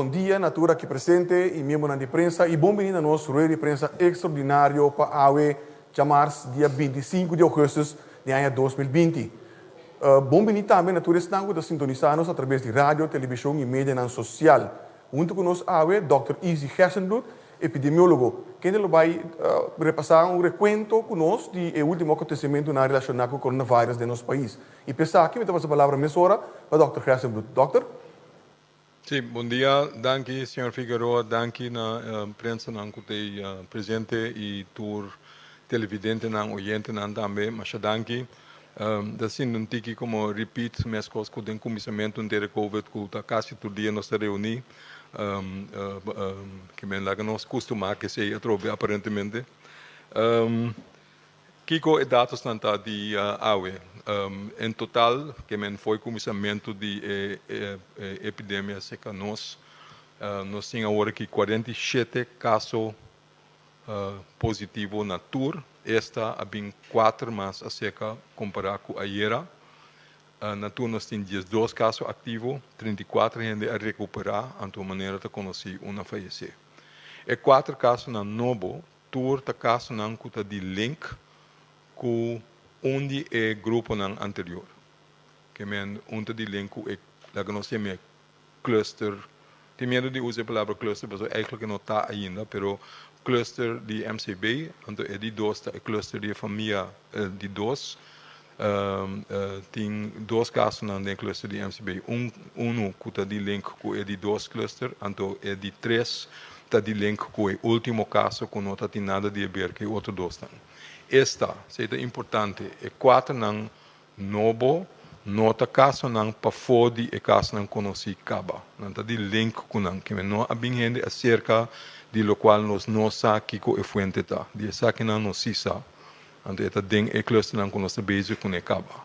Bon dia na tur aki presente y miembronan di prensa y bon bini na nos rueda di prensa extraordinario pa awe djamars dia 25 di augustus di aña 2020. Bon bini tambe na tur esnan cu ta sintonisa nos a traves di radio, television y medianan social. Hunto cu nos awe Dòkter Izzy Gerstenbluth, epidemiologo, kende lo bay repasa un recuento cu nos di e ultimo acontecimentonan relaciona cu coronavirus den nos pais. Y p'esaki mi ta pasa palabra mesora pa Dòkter Gerstenbluth. Dòkter? Sí, bon dia. Danki, señor Figueroa. Danki na prensanan cu t'ey presente y tur televidentenan, oyentenan tambe. Masha danki. Ta sinti un tiki como repeat mescos cu den cuminsamento entero covid cu ta casi tur dia nos ta reuni. Ke men laga nos custuma cu esey atrobe aparentemente. Kiko e datosnan ta di awe? En total, ke men fo'i kuminsamentu di e epidemia serka nos, nos tin awor aki 47 kaso positivo na tur, esta a bin kuater mas aserka kompará ku ayera. Na tur nos tin 12 kaso aktivo, 34 hende a rekuperá, anto manera ta konosí un a fayesé. E kuater kasonan nobo tur ta kasonan ku ta di link ku un di e gruponan anterior. Ke men un ta di link ku e, laga nos yama e cluster, tin miedu di usa e palabra cluster pasobra eigenlijk e no ta ainda, pero cluster di MCB, anto e di dos ta e cluster di e famia di dos. Tin dos kasonan den e cluster di MCB. Un unu ku ta di link ku e di dos cluster, anto e di tres ta di link ku e ultimo kaso ku no ta tin nada di haber ku e otro dosnan. Esta, esei ta importante, e kuaternan nobo no ta kasonan pafó di e kasonan konosí kaba. Nan ta di link ku nan. Kimen no a bin hende aserka di lokual nos no sa kiko e fuente ta. Di esakinan nos sí sa. Anto e ta den e clusternan ku nos ta bezig kuné kaba.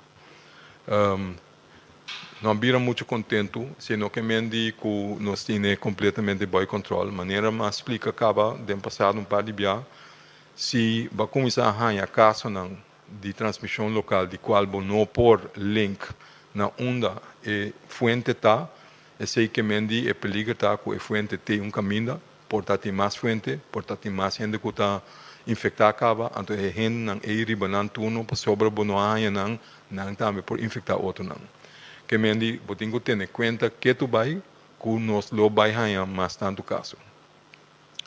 No a bira muchu kontentu, si no ke men di ku nos tine kompletamente bòi kòntròl. Manera mi a splika kaba den pasado un par di bia, si bo a kuminsá haña kasonan di transmishon lokal di kual bo no por link na unda e fuente ta, esei ke men di e peliger ta ku e fuente te un kaminda. Por ta tin mas fuente, por ta tin mas hende ku ta infektá kaba, anto e hendenan ei riba nan turno pasobra bo no a haña nan, nan tambe por infektá otronan. Ke men di bo tin ku tene kuenta ketu bai ku nos lo bai haña mas tantu kaso.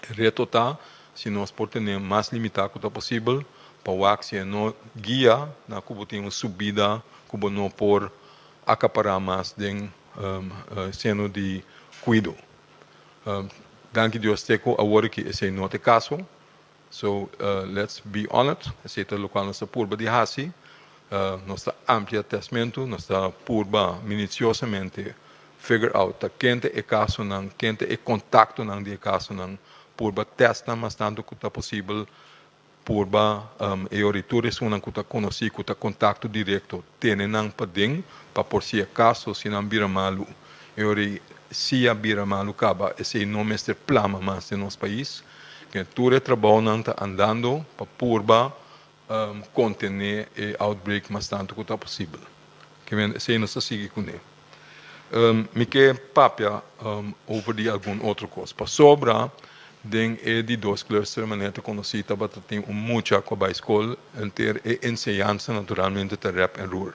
E reto ta si nos por tene mas limitá ku ta posibel pa wak si e no guia na ku bo tin un subida ku bo no por akapará mas den seno di kuido. Danki Dios te ku awor aki esei no ta e kaso. So let's be on it. Esei ta lokual nos ta purba di hasi. Nos ta amplia testmentu, nos ta purba minisiosamente figure out ta ken ta e kasonan, ken ta e kontaktonan di e kasonan, purba test nan mas tantu ku ta posibel. Purba e ora tur esunnan ku ta konosí ku ta kontakto direkto tene nan paden pa por si akaso si nan bira malu. E ora si a bira malu kaba esei no mester plama mas den nos pais. Ke tur e trabounan ta andando pa purba kontené e outbreak mas tantu ku ta posibel. Ke men esei nos ta sigui kuné. Mi ke papia over di algun otro kos. Pasobra den e di dos cluster manera ta konosí tabata tin un mucha ku a bai skol enter e enseñansa naturalmente ta rep en roer.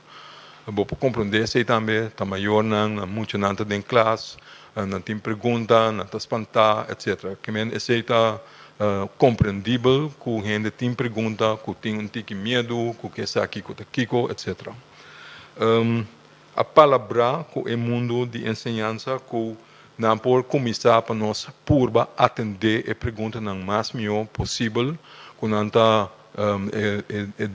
Bo por komprondé esei tambe, ta mayornan, nan muchanan ta den klas, nan tin pregunta, nan ta spantá, etcetera. Ke men esei ta komprendibel ku hende tin pregunta, ku tin un tiki miedu, ku ke sa kiko ta kiko, etcetera. A palabrá ku e mundu di enseñansa ku nan por kuminsá pa nos purba atendé e preguntanan mas mihó posibel ku nan ta e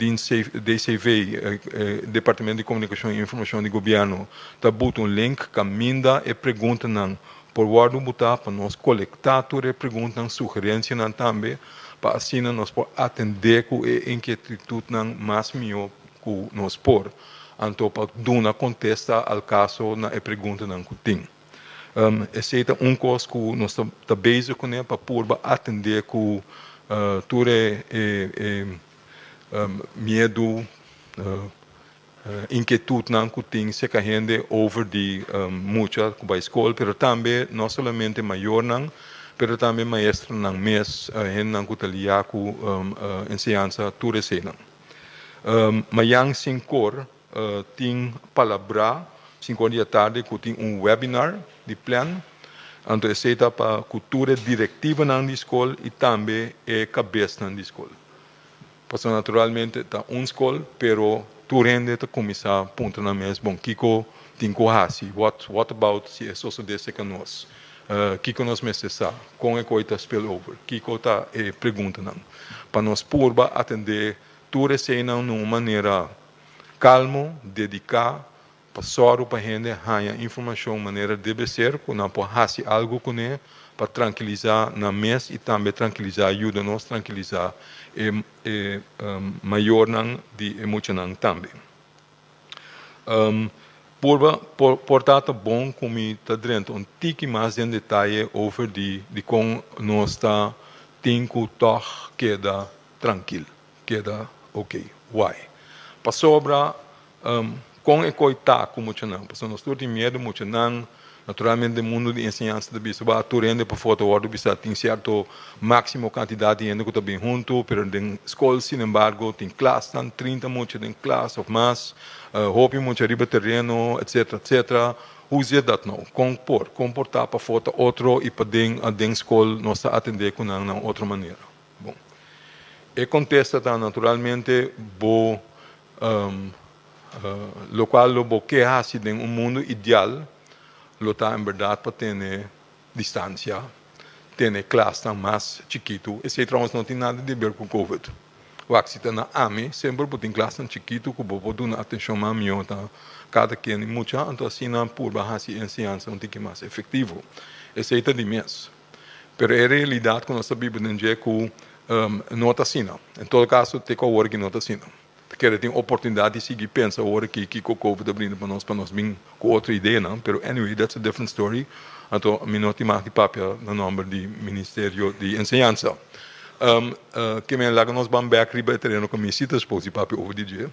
DCV, e Departamento di Komunikashon i Informashon di Gobièrnu, ta buta un link kaminda e preguntanan por wòrdu butá pa nos kolektá tur e preguntanan, sugerensianan tambe, pa asina nos por atendé ku e inkietutnan mas mihó ku nos por, anto pa duna kontesta al kaso na e preguntanan ku tin. Esei ta un kos ku nos ta bezig kuné pa purba atendé ku tur e miedu, Inkietutnan ku tin serka hende over di mucha ku bai skol, pero tambe no solamente mayornan, pero tambe maestronan mes, hendenan ku ta liá ku enseñansa, tur eseinan. Mayan sinkor tin palabrá, sinkor di atardi ku tin un webinar di plan, anto esei ta pa ku tur e direktivanan di skol i tambe e kabesnan di skol. Pasobra naturalmente ta un skol, pero tur hende ta kuminsá puntra nan mes, bon, kiko tin ku hasi? What, what about si e sosodé serka nos? Kiko nos mester sa? Kon e koi ta spill over? Kiko ta e preguntanan? Pa nos purba atendé tur eseinan na un manera kalmo, dediká, Pa sòru pa hende haña informashon manera debe ser ku nan por hasi algu kuné pa trankilisá nan mes i tambe trankilisá yuda nos trankilisá e e mayornan di e muchanan tambe. Purba por por ta ta bon ku mi ta drenta un tiki mas den detaye over di dikon nos ta tin ku tòg keda trankil, keda oké. Why? Pasobra Kon e koi ta ku muchanan? Pasobra nos tur tin miedu muchanan. Naturalmente den mundu di enseñansa ta bisa ba tur hende pafó ta wòrdu bisa tin sierto máksimo kantidat di hende ku ta bin huntu, pero den skol sinembargo tin klasnan, 30 mucha den klas òf mas, hopi mucha riba tereno, etsetera, etsetera. Hoe zit dat nou? Kon por? Kon por ta pafó ta otro i paden den skol nos ta atendé ku nan na un otro manera? Bon. E kontesta ta naturalmente bo Lokual lo bo ke hasi den un mundu ideal lo ta en bèrdat pa tene distansia, tene klasnan mas chikitu. Esei trouwens no tin nada di ber ku covid. Wak, si ta na ami, semper bo tin klasnan chikitu ku bo por duna atenshon mas mihó ta kada ken di mucha, anto asina purba hasi e enseñansa un tiki mas efektivo. Esei ta di mes. Pero e realidat ku nos ta biba den dje ku no ta asina. En todo kaso te ku awor aki no ta asina. Ta kere tin oportunidat di sigui pensa awor aki kiko covid a brinda pa nos pa nos bin ku otro ideanan. Pero anyway that's a different story. Anto mi no tin mag di papia na nomber di Ministerio di Enseñansa. Ke men laga nos ban bek riba e tereno ku mi si ta spos di papia over di dje.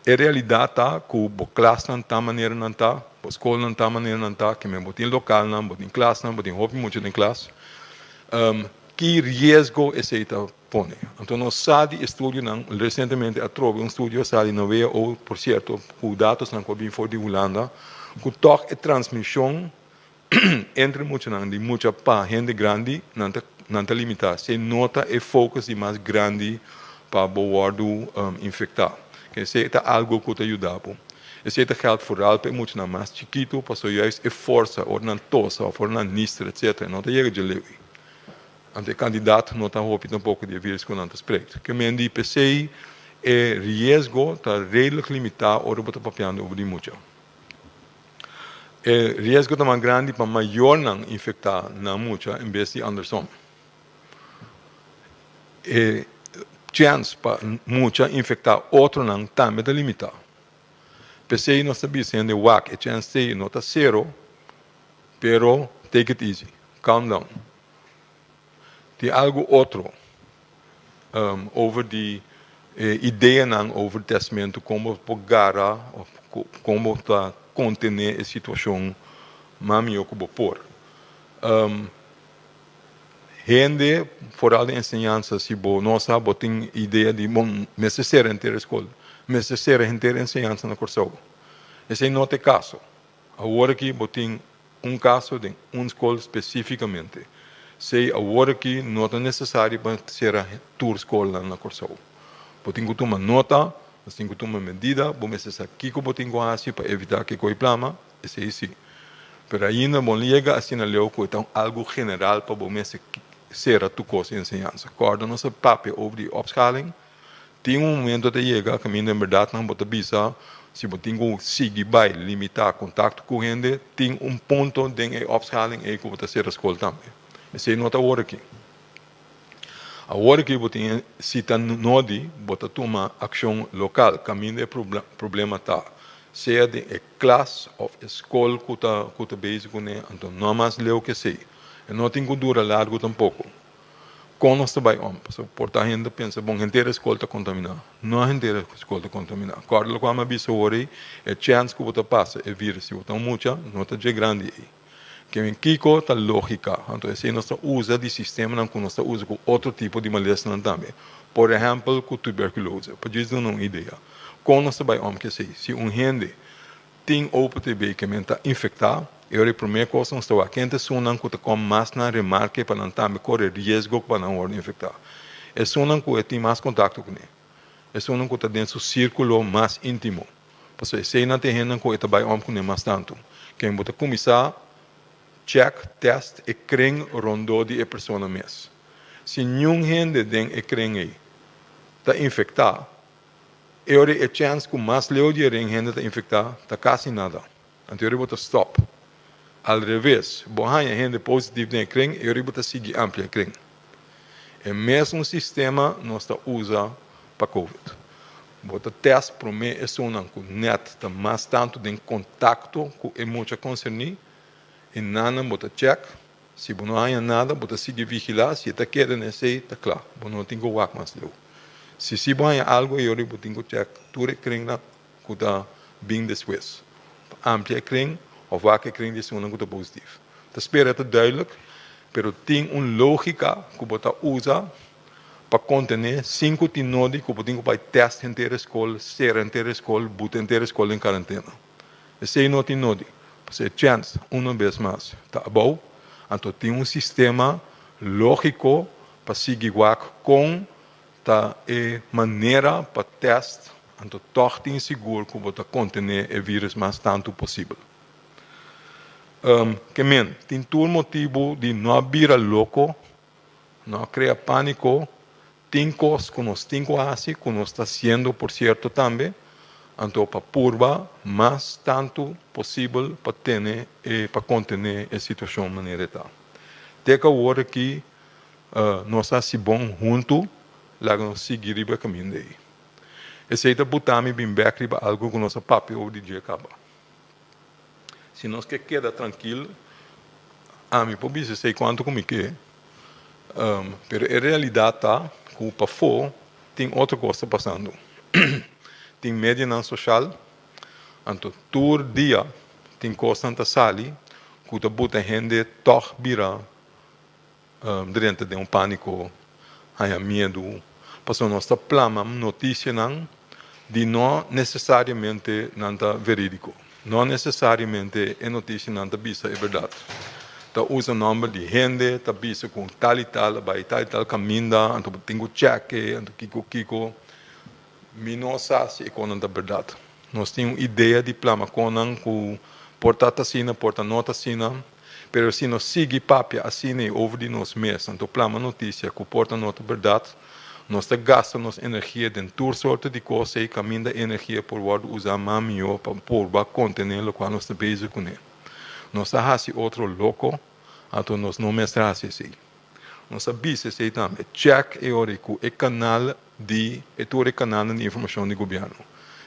E realidat ta ku bo klasnan ta manera nan ta, bo skolnan ta manera nan ta, ke men bo tin lokalnan, bo tin klasnan, bo tin hopi mucha den klas. Ki riesgo esei ta pone? Anto nos sa di estudionan, resientemente atrobe un studio a sali na WHO, por sierto, ku datosnan ku a bin for di Hulanda, ku tòg e transmishon entre muchanan di mucha pa hende grandi nan ta nan ta limitá. Si no ta e focus di mas grandi pa bo wòrdu infektá. Esei ta algu ku ta yuda bo. Esei ta gèld foral pa e muchanan mas chikitu pasobra juist e forsa ora nan tosa òf ora nan nister etsetera no ta yega dje leu. Anto e kandidat no ta hopi tampoko di e virus ku nan ta spreekt. Ke men di p'esei e riesgo ta redelijk limitá ora bo ta papiando over di mucha. E riesgo ta mas grandi pa mayornan infektá nan mucha en bes di andersom. E chèns pa mucha infektá otronan tambe ta limitá. P'esei nos ta bisa hende wak e chèns t'ei no ta sero, pero take it easy, calm down. Tin algu otro over di e ideanan over testmentu kon bo por gara of kon bo ta kontené e situashon mas mihó ku bo por. Hende foral den enseñansa si bo no sa bo tin idea di bon mester sera henter e skol, mester sera henter enseñansa na Kòrsou. Esei no ta e kaso. Awor aki bo tin un kaso den un skol spesífikamente. Sei awor aki no ta nesesario pa sera tur skolnan na Kòrsou. Bo tin ku tuma nota, bo tin ku tuma medida, bo mester sa kiko bo tin ku hasi pa evitá ke koi plama, esei si. Pero ainda bo no yega asina leu ku e ta algu general pa bo mester sera tur kos di enseñansa. Kòrda nos a papia over di opschaling. Tin un momento ta yega kaminda en bèrdat nan bo ta bisa si bo tin ku sigui bai limitá kontakto ku hende, tin un punto den e opschaling ei ku bo ta sera skol tambe. Esei no ta awor aki. Awor aki bo tin si ta nodi bo ta tuma akshon lokal kaminda e problema ta, sea den e klas òf e skol ku ta ku ta bezig kuné, anto no mas leu ku esei. E no tin ku dura largu tampoko. Kon nos ta bai om? Pasobra por ta hende pensa, bon, henter e skol ta kontaminá. No henter e skol ta kontaminá. Kòrda lokual mi a bisa awor ei, e chèns ku bo ta pasa e vírus si bo ta un mucha no ta dje grandi ei. Ke kiko ta lógika? Anto esei nos ta usa di sistemanan ku nos ta usa ku otro tipo di malesanan tambe. Por ehèmpel ku tuberkulose. Pa djis duna un idea. Kon nos ta bai om ku esei? Si un hende tin open TB ke men ta infektá, e ora e promé kos nos ta wak ken ta esunnan ku ta kom mas na remarke pa nan tambe kore riesgo pa nan wòrdu infektá. Esunnan ku e tin mas kontakto kuné. Esunnan ku ta den su sírkulo mas íntimo. Pasobra eseinan ta e hendenan ku e ta bai om kuné mas tantu. Ken bo ta kuminsá chèk, tèst e kren rondó di e persona mes. Si niun hende den e kren ei ta infektá, E ora e chèns ku mas leu di e ring hende ta infektá ta kasi nada. Anto e ora bo ta stòp. Al reves, bo haña hende positif den e kring, e ora bo ta sigui amplia e kring. E mesun sistema nos ta usa pa covid. Bo ta tèst promé esunnan ku nèt ta mas tantu den kontakto ku e mucha konserní i nannan bo ta chèk. Si bo no haña nada, bo ta sigui vigilá, si e ta keda na esei, ta kla, bo no tin ku wak mas leu. Si si bo haña algu, e ora bo tin ku chèk tur e krennan ku ta bin despues, pa amplia e kren òf wak e kren di esunnan ku ta positif. Ta spera ta duidelijk, pero tin un lógika ku bo ta usa pa kontené sin ku tin nodi ku bo tin ku bai tèst henter e skol, sera henter e skol, buta henter e skol den karantena. Esei no tin nodi, pasobra e chèns uno bes mas ta abou, anto tin un sistema lógiko pa sigui wak kon ta e manera pa tèst, anto tòg tin sigur ku bo ta kontené e vírùs mas tantu posibel. Ke men, tin tur motibu di no a bira loko, no a krea pániko. Tin kos ku nos tin ku hasi, ku nos ta hasiendo por sierto tambe, anto pa purba mas tantu posibel pa tene e pa kontené e situashon manera e ta. Te ku awor aki nos a hasi bon huntu, laga nos sigui riba e kaminda ei. Esei ta buta mi bin bèk riba algu ku nos a papia over di dje kaba. Si nos ke keda trankil, ami por bisa esei kuantu ku mi ke, pero e realidat ta ku pafó tin otro kos ta pasando. Tin medianan soshal, anto tur dia tin kosnan ta sali ku ta buta hende tòg bira drenta den un pániko, haña miedu, pasobra nos ta plama notisianan di no nesesariamente nan ta verídiko, no nesesariamente e notisianan ta bisa e bèrdat. Ta usa nòmber di hende, ta bisa ku tal i tal a bai tal i tal kaminda, anto bo tin ku chèk'e, anto kiko kiko. Mi no sa si e konan ta bèrdat. Nos tin un idea di plama konan ku por ta ta asina, por ta no ta asina. Pero si nos sigui papia asina i over di nos mes, anto plama notisia ku por ta no ta bèrdat, nos ta gasta nos energia den tur sorto di kos ei kaminda e energia por wòrdu usá mas mihó pa purba kontené lokual nos ta bezig kuné. Nos ta hasi otro loko, anto nos no mester hasi esei. Nos a bisa esei tambe. Chèk e ora ei ku e kanal di e tur e kanalnan di informashon di gobièrnu.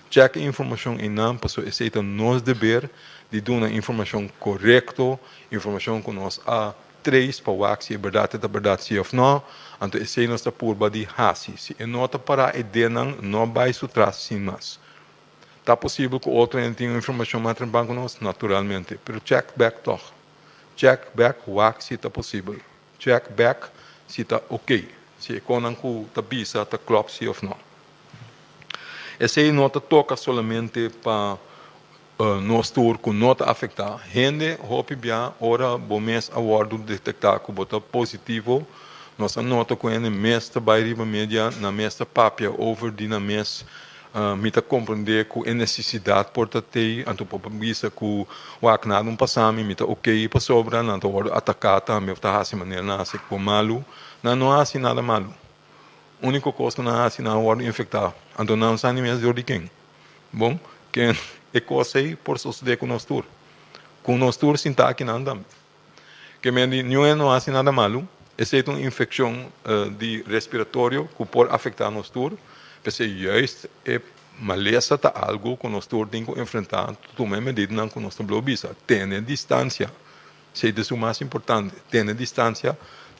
Chèk e informashon einan pasobra esei ta nos deber di duna informashon korekto, informashon ku nos a trace pa wak si e bèrdat e ta bèrdat si òf nò. Anto esei nos ta purba di hasi. Si e no ta pará e denan no bai su tras sin mas. Ta posibel ku otro hende tin un informashon mas trempan ku nos? Naturalmente. Pero chèk bèk tòg. Chèk bèk wak si ta posibel. Check back si ta ok, si e konan ku ta bisa ta klòp si òf nò. Esei no ta toka solamente pa nos tur ku no ta afektá. Hende hopi bia ora bo mes a wòrdu detektá ku bo ta positivo, nos a nota ku hende mes ta bai riba media, nan mes ta papia over di nan mes. Mi ta komprendé ku e nesesidat por ta tei, anto por bisa ku wak nada un pasa mi, mi ta okey pasobra nan ta wòrdu ataká tambe òf ta hasi manera nan hasi ku malu. Nan no hasi nada malu. Úniko kos ku nan hasi nan a wòrdu infektá, anto nan sa ni mes dor di ken. Bon, ken e kos ei por sosodé ku nos tur? Ku nos tur sintá akinan tambe. Ke men di niun hende no hasi nada malu, esei ta un infekshon di respiratorio ku por afektá nos tur, p'esei juist e malesa ta algu ku nos tur tin ku enfrentá, tuma e medidanan ku nos ta blo bisa, tene distansia, esei ta esun mas importante, tene distansia,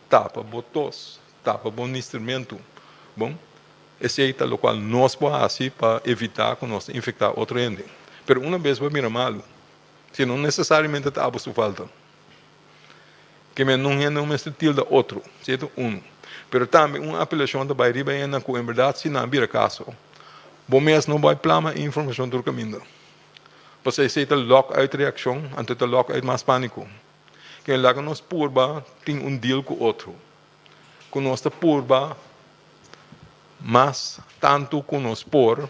tapa bo tos. Tapa bo nistermentu. Bon, esei ta lokual nos por hasi pa evitá ku nos ta infektá otro hende. Pero una bes bo bira malu, si no nesesariamente ta abo su falta. Ke men un hende no mester tilda otro, sierto? Unu. Pero tambe un apelashon ta bai riba hendenan ku en bèrdat si nan a bira kaso, bo mes no bai plama e informashon tur kaminda. Pasobra esei ta lòk uit reakshon, anto ta lòk uit mas pániko. Ke laga nos purba tin un deal ku otro. Ku nos ta purba mas tantu ku nos por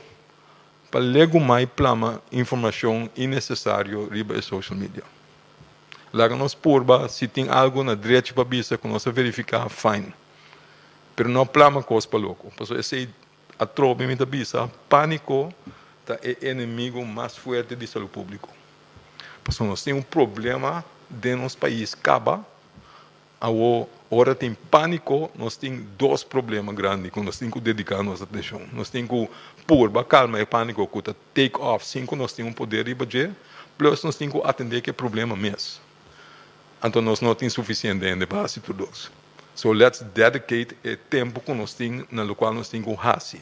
pa legumai plama informashon innesesario riba e social media. Laga nos purba si tin algu na drechi pa bisa ku nos a verifiká, fine. Pero no plama kos pa loko, pasobra esei atrobe mi ta bisa, pániko ta e enemigu mas fuerte di salú públiko. Pasobra nos tin un problema den nos pais kaba. Awor, ora tin pániko, nos tin dos problema grandi ku nos tin ku dediká nos atenshon. Nos tin ku purba kalma e pániko ku ta take off sin ku nos tin un poder riba dje, plus nos tin ku atendé ku e problema mes. Anto nos no tin sufisiente hende pa hasi tur dos. So let's dedicate e tempu ku nos tin na lokual nos tin ku hasi.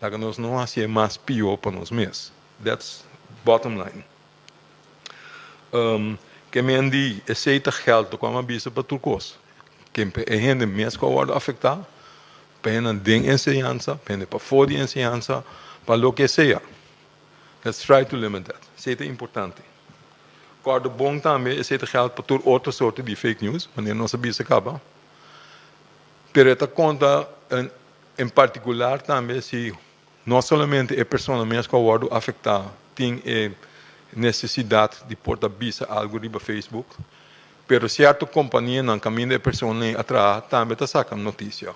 Laga nos no hasié mas pió pa nos mes. That's bottom line. Ke men di esei ta geld lokual mi a bisa pa tur kos. Ken pa e hende mes ku a wòrdu afektá, pa hendenan den enseñansa, pa hende pafó di enseñansa, pa loke sea. Let's try to limit that. Esei ta importante. Kòrda bon tambe esei ta geld pa tur otro sorte di fake news, manera nos a bisa kaba. Pero e ta konta en partikular tambe si No solamente e persona mes ku a wòrdu afektá tin e nesesidat di por ta bisa algu riba Facebook, pero sierto kompanianan kaminda e persona ei a traha tambe ta saka notisia,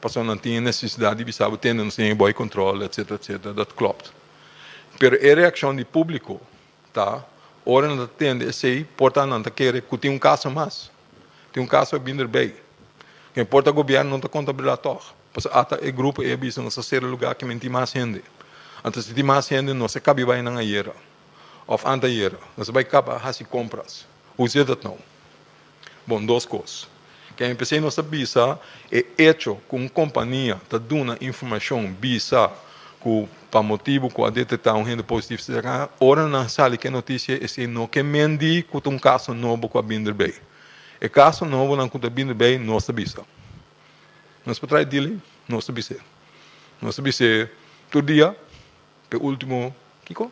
pasobra nan tin e nesesidat di bisa bo tende nos tin e bòi kòntròl etsetera etsetera, dat klopt. Pero e reakshon di públiko ta ora nan ta tende esei por ta nan ta kere ku tin un kaso mas, tin un kaso a bin derbei. Ke por ta gobièrnu no ta konta bèrdat tòg. Pasobra ata e grupo ei a bisa nos a sera lugá ke men tin mas hende. Anto si tin mas hende nos a kabi bai nan ayera òf antayera. Nos a bai kaba hasi kompras. Hoe zit dat nou? Bon, dos kos. Ke empesé nos ta bisa e echo ku un kompania ta duna informashon bisa ku pa motibu ku a detektá un hende positivo sera ora nan sali ku e notisia esei no ke men di ku ta un kaso nobo ku a bin derbei. E kaso nobonan ku ta bin derbei nos ta bisa. Nos por trae dili, nos ta bis'é. Nos ta bis'é tur dia p'e ultimo, kiko?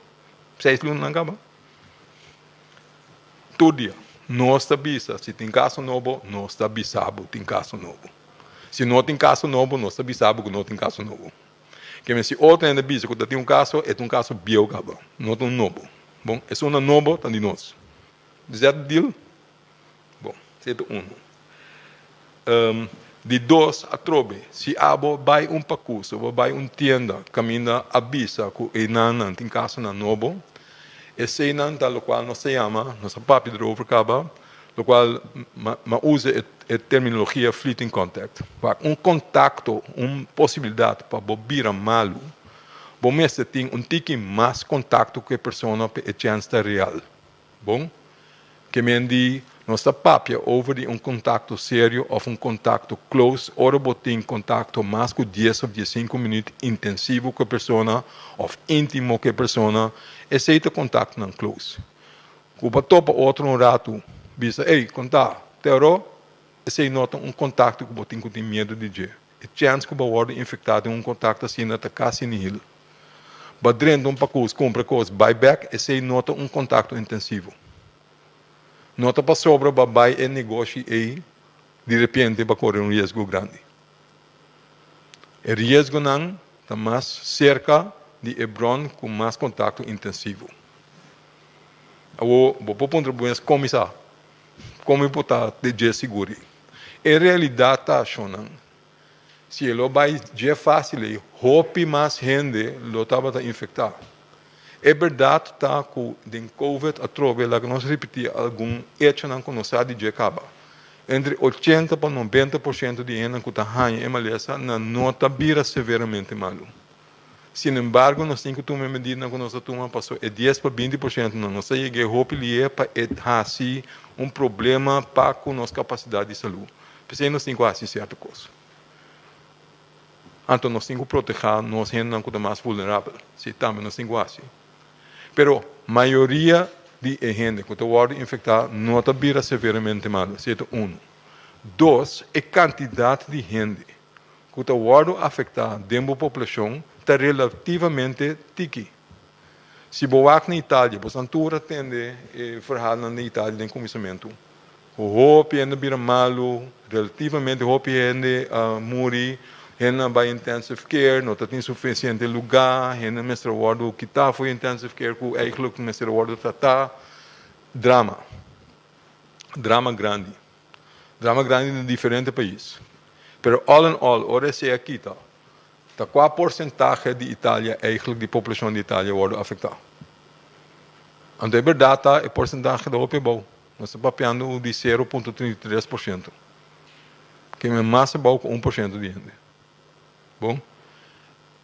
Seis lunanan kaba. Tur dia. Nos ta bisa, si tin kaso nobo, nos ta bisa bo tin kaso nobo. Si no tin kaso nobo, nos ta bisa bo ku no tin kaso nobo. Keme si otro hende bisa ku ta tin un kaso, e ta un kaso bieu kaba, no ta un nobo. Bon, esunnan nobo ta di nos. Is that the deal? Bon, esei ta unu. Di dos, atrobe, si abo bai un pakus o bo bai un tienda kaminda a bisa ku einan nan tin kasonan nobo, eseinan ta lokual nos ta yama, nos a papia derover kaba, lokual m'a usa e terminologia fleeting contact. Wak, un kontakto, un posibilidat pa bo bira malu, bo mester tin un tiki mas kontakto ku e persona pa e chèns ta real. Bon, ke men di nos ta papia over di un kontakto serio òf un kontakto close ora bo tin kontakto mas ku dies òf diesinku minüt intensivo ku e persona òf íntimo ku e persona, esei ta kontaktonan close. Ku bo a topa otro un ratu, bisa, Ey, konta, tero? Esei no ta un kontakto ku bo tin ku tin miedu di dje. E chèns ku bo a wòrdu infektá den un kontakto asina ta kasi nihil. Bo a drenta un pakos, kumpra kos, bai bèk, esei no ta un kontakto intensivo. No ta pasobra bo a bai e negoshi ei, di repente bo a kore un riesgo grandi. E riesgonan ta mas serka di e bron ku mas kontakto intensivo. Awor, bo por puntra bo mes, Kon mi sa? Kon mi por ta di dje sigur ei? E realidat ta, shonnan, Si e lo bai dje fácil ei, hopi mas hende lo tabata infectá. E berdad ta cu den covid atrobe laga nos ripití algun echonan cu nos sa di dje caba. Entre 80 pa 90% di hendenan cu ta haña e malesa nan no ta bira severamente malu. Sinembargo nos tin cu tuma e medidanan cu nos ta tuma paso e 10 pa 20% nan nos ta yega e hopi lihe pa e haci un problema pa cu nos capacidad di salú. P'esei nos tin ku hasi sierto kos. Anto nos tin ku protehá nos hendenan ku ta mas vulnerabel. Si tambe nos tin ku hasi. Pero mayoria di e hende ku ta wòrdu infektá no ta bira severamente malu. Esei ta unu. Dos, e kantidat di hende ku ta wòrdu afektá den bo poblashon ta relativamente tiki. Si bo wak na Italia, bo san tur a tende e verhaalnan di Italia den kuminsamentu. Hopi hende a bira malu, relativamente hopi hende a muri, hende a bai intensive care, no ta tin sufisiente lugá, hende mester a wòrdu kitá for intensive care ku eigentlik mester a wòrdu tratá. Drama. Drama grandi. Drama grandi den diferente pais. Pero all in all, ora esei a kita, Ta kua porsentahe di Italia eigentlik di poblashon di Italia wòrdu afektá? Anto e bèrdat ta e porsentahe ta hopi abou. Nos ta papiando di sero punto 33%. Ke men mas abou ku 1% di hende. Bon.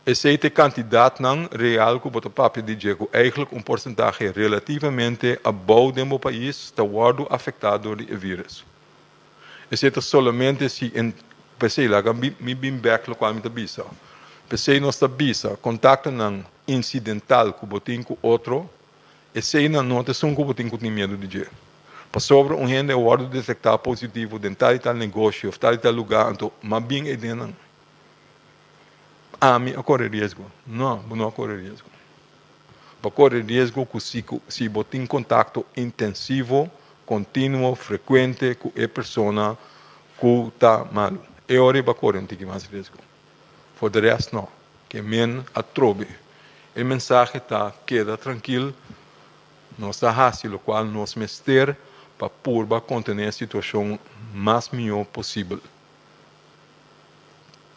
Esei ta e kantidatnan real ku bo ta papia di dje ku eigentlik un porsentahe relativamente abou den bo pais ta wòrdu afektá dor di e vírus. Esei ta solamente si en P'esei laga mi bin bek lokual mi ta bisa. P'esei nos ta bisa kontaktonan insidental ku bo tin ku otro, eseinan no ta esun ku bo tin ku tin miedu di dje. Pasobra un hende a wòrdu detektá positivo den tal i tal negoshi òf tal i tal lugá, anto mas bien ei den nan. Ami a kore riesgo? No, bo no a kore riesgo. Bo a kore riesgo ku si ku si bo tin kontakto intensivo, kontinuo, frekuente ku e persona ku ta malu. E ora ei bo a kore un tiki mas riesgo. For de rest no. Ke men atrobe. E mensahe ta keda trankil, nos ta hasi lokual nos mester pa purba kontené e situashon mas mihó posibel.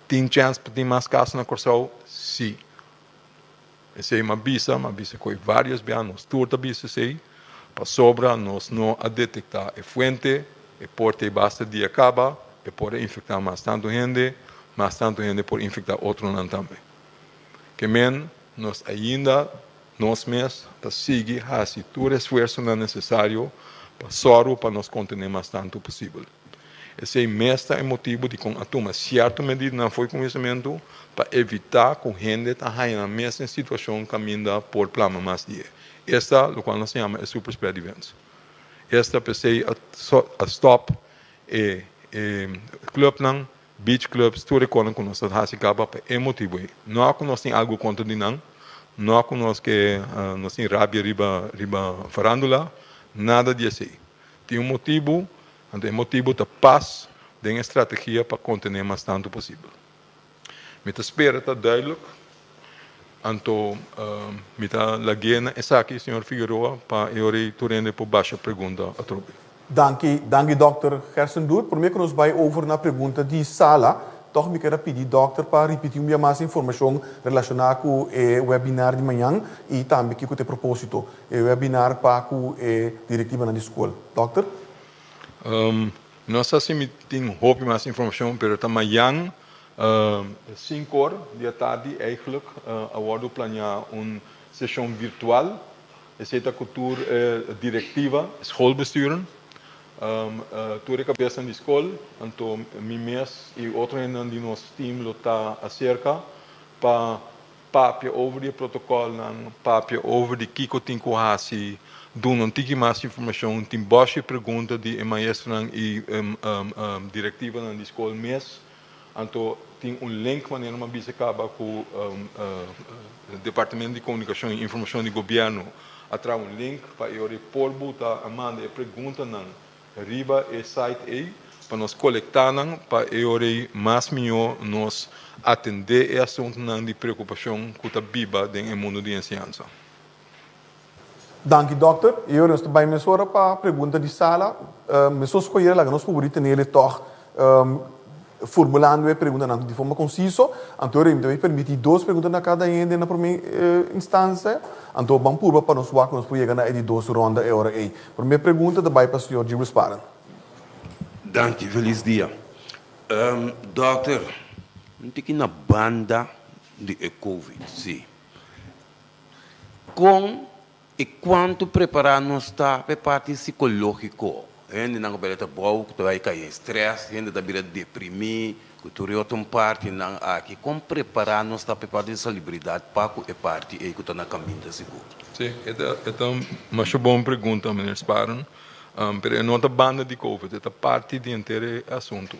Tin chèns pa tin mas kaso na Kòrsou? Sí. Esei m'a bisa, m'a bisa ku e vários bia, nos tur ta bisa esei, pasobra nos no a detektá e fuente, e por ta e basta dia kaba, e por a infektá mas tantu hende, mas tantu hende por infektá otronan tambe. Ke men, nos ainda nos mes ta sigui hasi tur esfuersonan nesesario pa sòru pa nos kontené mas tantu posibel. Esei mes ta e motibu dikon a tuma sierto medidanan for kuminsamentu pa evitá ku hende ta haña nan mes den situashon kaminda por plama mas di e. Esta lokual nos ta yama e super spread events. Esta p'esei a stòp e e klupnan, beach clubs, tur e konan ku nos ta hasi kaba pa e motibu ei. No ku nos tin algu kontra di nan, no ku nos ke nos tin rabia riba riba farándula, nada di esei. Tin un motibu Anto e motibu ta pas den e strategia pa kontené mas tantu posibel. Mi ta spera ta duidelijk, anto mi ta lag'é na esaki, señor Figueroa, pa e ora ei tur hende por basha pregunta atrobe. Danki, danki dòkter Gerson Doet. Promé ku nos bai over na pregunta di sala, tòg mi ker a pidi dòkter pa ripití un bia mas informashon relashoná ku e webinar di mañan i tambe kiko ta e propósito. E webinar pa ku e direktivanan di skol. Dòkter? No sa si mi tin hopi mas informacion, pero ta mayan cinco or di atardi eigenlijk a wordo planea un sesion virtual. Esey ta cu tur e directiva, schoolbesturen, tur e cabesnan di scol, anto mi mes y otro hendenan di nos team lo ta acerca pa Papia over di e protocolnan, papia over di kico tin cu haci, duna un tiki mas informacion, tin boshi pregunta di e maestronan y directivanan di scol mes, anto tin un link manera mi a bisa caba cu Departamento di Comunicacion y Informacion di Gobierno a traha un link pa e ora e por buta a manda e preguntanan Riba e site ei pa nos kolektá nan pa e ora ei mas mihó nos atendé e asuntunan di preokupashon ku ta biba den e mundu di enseñansa. Danki dòkter. E ora nos ta bai mesora pa pregunta di sala. Mesun skoyer laga nos por tenele tòg formulando e preguntanan di forma konsiso. Anto ora mi ta bai permití dos pregunta na kada hende na promé instansia. Anto ban purba pa nos wak ku nos por yega na e di dos ronda e ora ei. Promé pregunta ta bai pa señor Gilbert Sparen. Danki, felis dia. Dòkter, un tiki na banda di e covid, si. Kon I kuantu prepará nos ta pa e parti sikológiko? Hendenan ku bira trabou, ku ta bai kai den strès, hende ta bira deprimí. Ku tur e otro partinan aki, kon prepará nos ta pa e parti di salubridat pa ku e parti ei ku ta na kaminda sigur? Sí, e ta e ta un masha bon pregunta, meneer Sparen. Pero e no ta banda di covid, e ta parti di henter e asuntu.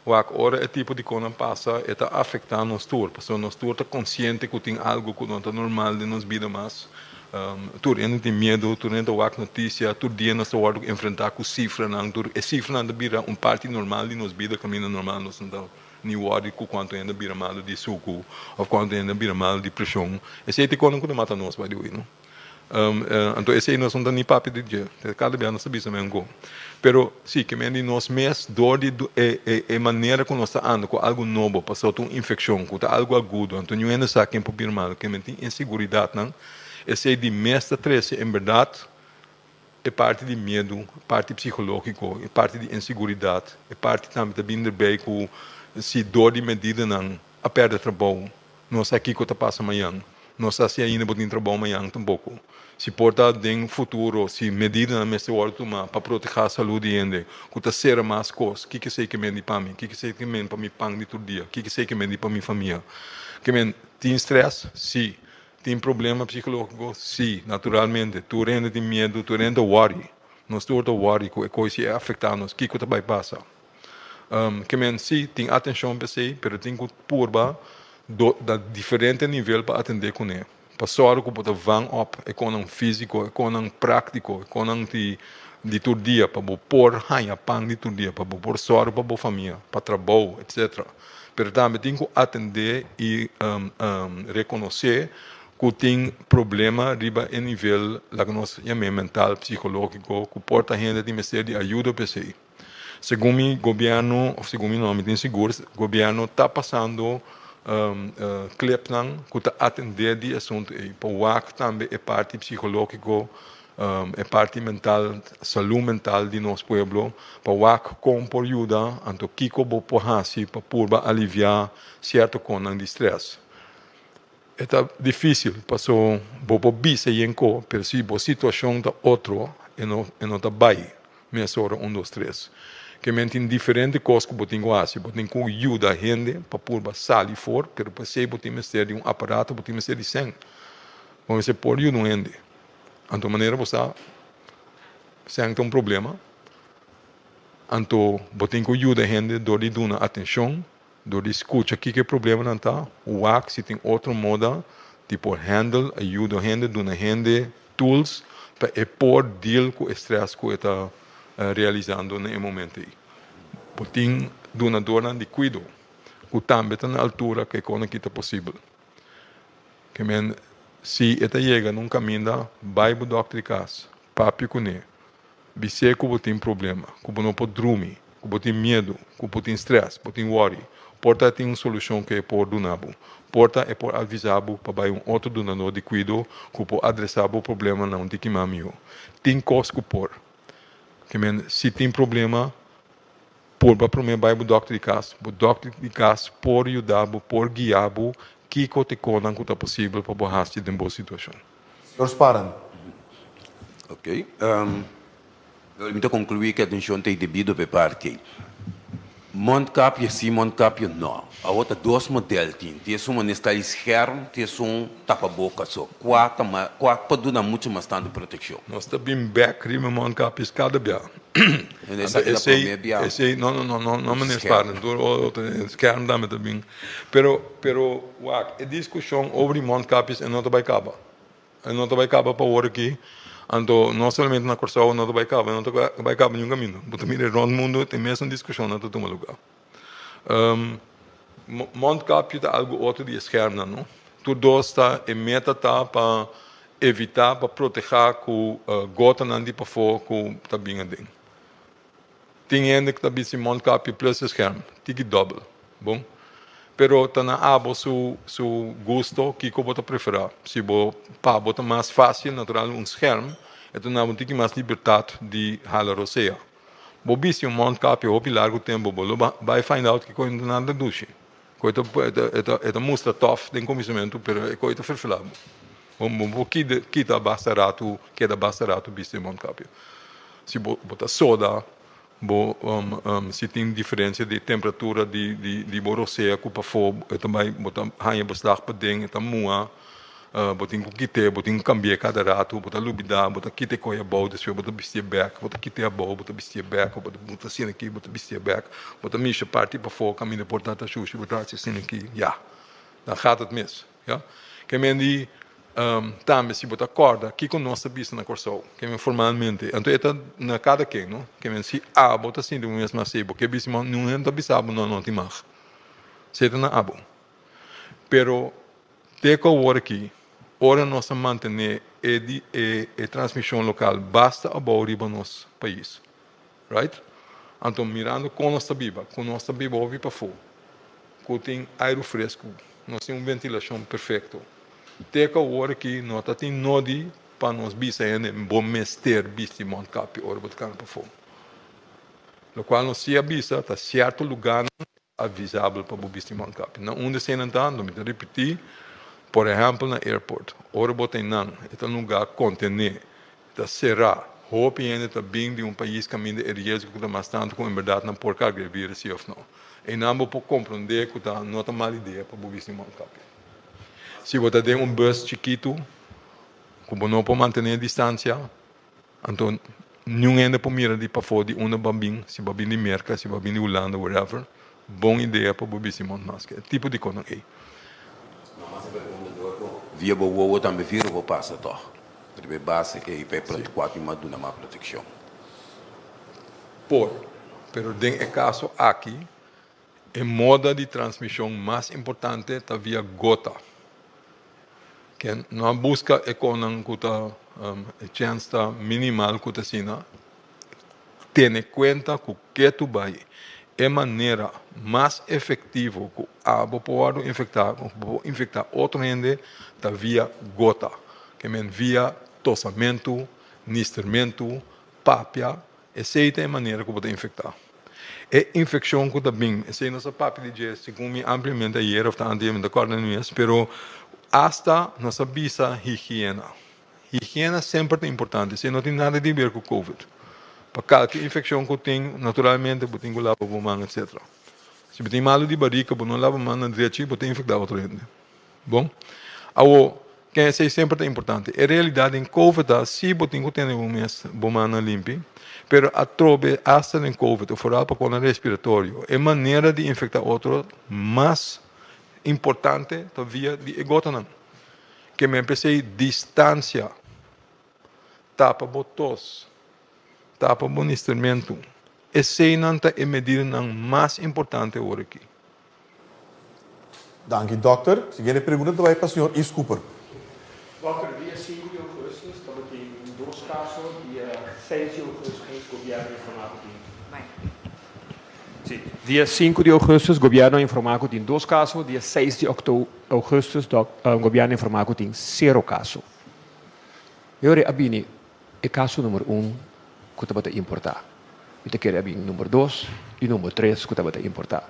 Wak, ora e tipo di konan pasa, e ta afektá nos tur, pasobra nos tur ta konsiente ku tin algu ku no ta normal den nos bida mas. Tur hende tin miedu, tur hende ta wak notisia, tur dia nos ta wòrdu enfrentá ku sifranan, tur e sifranan ta bira un parti normal di nos bida kaminda normal nos no ta ni wòri ku kuantu hende a bira malu di suku òf kuantu hende a bira malu di preshon. Esei ta e konan ku ta mata nos by the way no. Anto esei nos no ta ni papia di dje, kada bia nos ta bisa men ku. Pero si ke men di nos mes dor di e e manera ku nos ta anda ku algu nobo pasobra ta un infekshon ku ta algu agudo anto niun hende sa ken por bira malu ke men tin inseguridatnan esei di mes ta trese en bèrdat e parti di miedu e parti psikológiko e parti di inseguridat e parti tambe ta bin derbei ku si dor di medidanan a pèrdè trabou No sa kiko ta pasa mañan. No sa si ainda bo tin trabou mañan tampoko. Si por ta den futuro, si medidanan mester wòrdu tumá pa protehá salú di hende ku ta sera mas kos, kiko esei ke men di pa mi? Kiko esei ke men pa mi pan di tur dia? Kiko esei ke men di pa mi famia? Ke men tin strès? Sí. Tin problema psikológiko? Sí, naturalmente. Tur hende tin miedu, tur hende ta wòri. Nos tur ta wòri ku e kos si e afektá nos, kiko ta bai pasa? Ke men sí tin atenshon p'esei, pero tin ku purba do na diferente nivel pa atendé kuné. Pa sòru ku bo ta van òp e konan físiko, e konan práktiko, e konan di di tur dia pa bo por haña pan di tur dia, pa bo por sòru pa bo famia, pa trabou, etcetera. Pero tambe tin ku atendé i rekonosé ku tin problema riba e nivel, laga nos yam'é mental, psikológiko, ku por ta hende tin mester di ayuda p'esei. Segun mi gobierno, of segun mi no, mi tin sigur, gobierno ta pasando clipnan cu ta atende di asunto ey pa wak tambe e parti psicologico, e parti mental, salud mental di nos pueblo, pa wak con por yuda, anto kico bo por haci pa purba alivia cierto connan di stress. E ta difícil paso bo por bisa yen ko, pero si bo situacion ta otro e no e no ta bai mesora un dos tres. Ke men tin diferente kos ku bo tin ku hasi, bo tin ku yuda hende pa purba sali for, pero p'esei bo tin mester di un aparato, bo tin mester di sèn. Bo mester por yuda un hende. Anto manera bo sa sèn ta un problema, anto bo tin ku yuda hende dor di duna atenshon. Dor di skucha kiko e problemanan ta, wak si tin otro moda di por handle, a yuda hende, duna hende tools pa e por deal ku e stress ku e ta realisando na e momento ei. Bo tin dunadornan di kuido ku tambe ta na altura ku e kosnan aki ta posibel. Ke men si e ta yega na un kaminda, bai bo dòkter di kas, papia kuné, Bis'é ku bo tin problema, ku bo no por drumi, ku bo tin miedu, ku bo tin strès, bo tin wòri. Por ta tin un solushon ku e por duna bo. Por ta e por avisá bo pa bai un otro dunadó di kuido ku por adresá bo problema na un tiki mas mihó. Tin kos ku por. Ke men, si tin problema, purba promé bai bo dòkter di kas. Bo dòkter di kas por yuda bo, por guia bo kiko ta e konan ku ta posibel pa bo hasi den bo situashon. Señor Sparen. Ok. Mi ta conclui cu atencion ta e debido pa e parti ei. Mondkapje si, mondkapje no. Awor ta dos model tin. Tin esun manera sta e scherm, tin esun tapaboca so. Cua ta mas, cua por duna mucho mas tanto proteccion? Nos ta bin bek riba mondkapjes cada bia. Anto esaki ta prome bia. Esei, no, no, no, no, no meneer Sparen, tur otro scherm tambe ta bin. Pero, pero, wak, e discusion over di mondkapjes e no ta bay caba. E no ta bai kaba pa ora aki. Anto no solamente na Kòrsou no ta bai kaba, e no ta bai kaba niun kaminda. Bo ta mira rònt mundu e mesun diskushonnan ta tuma lugá. Mondkapje ta algu otro di e skèrmnan no. Tur dos ta e meta ta pa evitá pa protehá ku gotanan di pafó ku ta bin aden. Tin hende ku ta bisti mondkapje plus e scherm, tiki dòbel. Bon. Pero ta na abo su su gusto kiko bo ta preferá. Si bo pa bo ta mas fásil natural un scherm, e ta duna bo un tiki mas libertat di hala rosea. Bo bisti un mondkapje hopi largu tempu bo lo bai find out kiko e ta nada dushi. Ku e ta e ta e ta mustra tòf den kuminsamentu pero e koi ta ferfelá bo. Bo bo por kita basta ratu keda basta ratu bisti e mondkapje. Si bo bo ta soda. Bo si tin diferencia di temperatura di di bo rosea cu pafó e ta bai bo ta haña beslag paden e ta muha bo tin cu kit'é bo tin cu cambi'é cada rato bo ta lubida bo ta kita e coy abou despues bo ta bisti'é bek bo ta kit'é abou bo ta bisti'é bek bo ta muta asina aki bo ta bisti'é bek bo ta misha parti pafó caminda por ta ta shushi bo ta haci asina aki ya dan gaat het mis. Ya. Ke men di, Tambe si bo ta kòrda kiko nos ta bisa na Kòrsou, ke men formalmente, anto e ta na kada ken, no? Ke men si abo ta sinti bo mes mas ei, bo ke bisa ma niun hende ta bisa bo no, no tin mag. Esei ta na abo. Pero te ku awor aki, ora nos ta mantené e di e e transmishon lokal basta abou riba nos pais, right? Anto mirando kon nos ta biba, ku nos ta biba hopi pafó, ku tin airu fresku, nos tin un ventilashon perfekto. Te ku awor aki no ta tin nodi pa nos bisa hende bo mester bisti mondkapje ora bo ta kana pafó. Lokual nos si a bisa ta sierto lugánan advisabel pa bo bisti mondkapje. Na unda eseinan ta? Mi ta ripití, por ehèmpel na airport. Ora bo ta einan, e ta un lugá kontené, ta será. Hopi hende ta bin di un pais kaminda e riesgo ku ta mas tantu ku en bèrdat nan por karga e vírus si òf no. Einan bo por komprondé ku ta no ta mal idea pa bo bisti mondkapje. Si bo ta den un bùs chikitu ku bo no por mantené distansia, anto niun hende por mira di pafó di unda bo a bin, si bo a bin di Merka, si bo a bin di Hulanda, wherever, bon idea pa bo bisti mondmasker. E tipo di kosnan ei. Via bo wowo tambe vírus por pasa tòg? Riba e base ei pa e protokòl tin mas duna mas protekshon. Por, pero den e kaso aki e moda di transmishon mas importante ta via gota. Ken no a buska e konan ku ta e chèns ta minimal ku ta asina, tene kuenta ku ketu bai e manera mas efektivo ku abo por wòrdu infektá, ku bo por infektá otro hende ta via gota, ke men via tosamentu, nistermentu, papia, esei ta e manera ku bo ta infektá. E infekshon ku ta bin, esei nos a papia di dje segun mi ampliamente ayer òf ta anteayer, mi no ta kòrda ni mes, pero asta nos a bisa higiena. Higiena semper ta importante, esei no tin nada di ber ku covid. Pa kalke infekshon ku tin, naturalmente bo tin ku laba bo man etsetera. Si bo tin malu di barika, bo no laba man na drechi, bo ta infektá otro hende. Bon? Awo, ken esei semper ta importante. E realidat den covid ta, si bo tin ku tene bo mes bo mannan limpi, pero atrobe asta den covid, o foral pa kona respiratorio, e manera di infektá otro mas importante ta via di e gotanan. Ke men p'esei distansia, tapa bo tos, tapa bo nistermentu, eseinan ta e medidanan mas importante awor aki. Danki dòkter. Siguiente pregunta ta bai pa señor Yves Cooper. Dòkter, dia sinku di ougùstus tabatin dos kaso, dia seis di ougùstus gobièrnu a informá ku tin. Sí, dia sinku di ougùstus gobièrnu a informá ku tin dos kaso, dia seis di ougùstus gobièrnu a informá ku tin sero kaso. E ora a bini e kaso number un ku tabata importá. Mi ta kere a bin number dos i number tres ku tabata importá.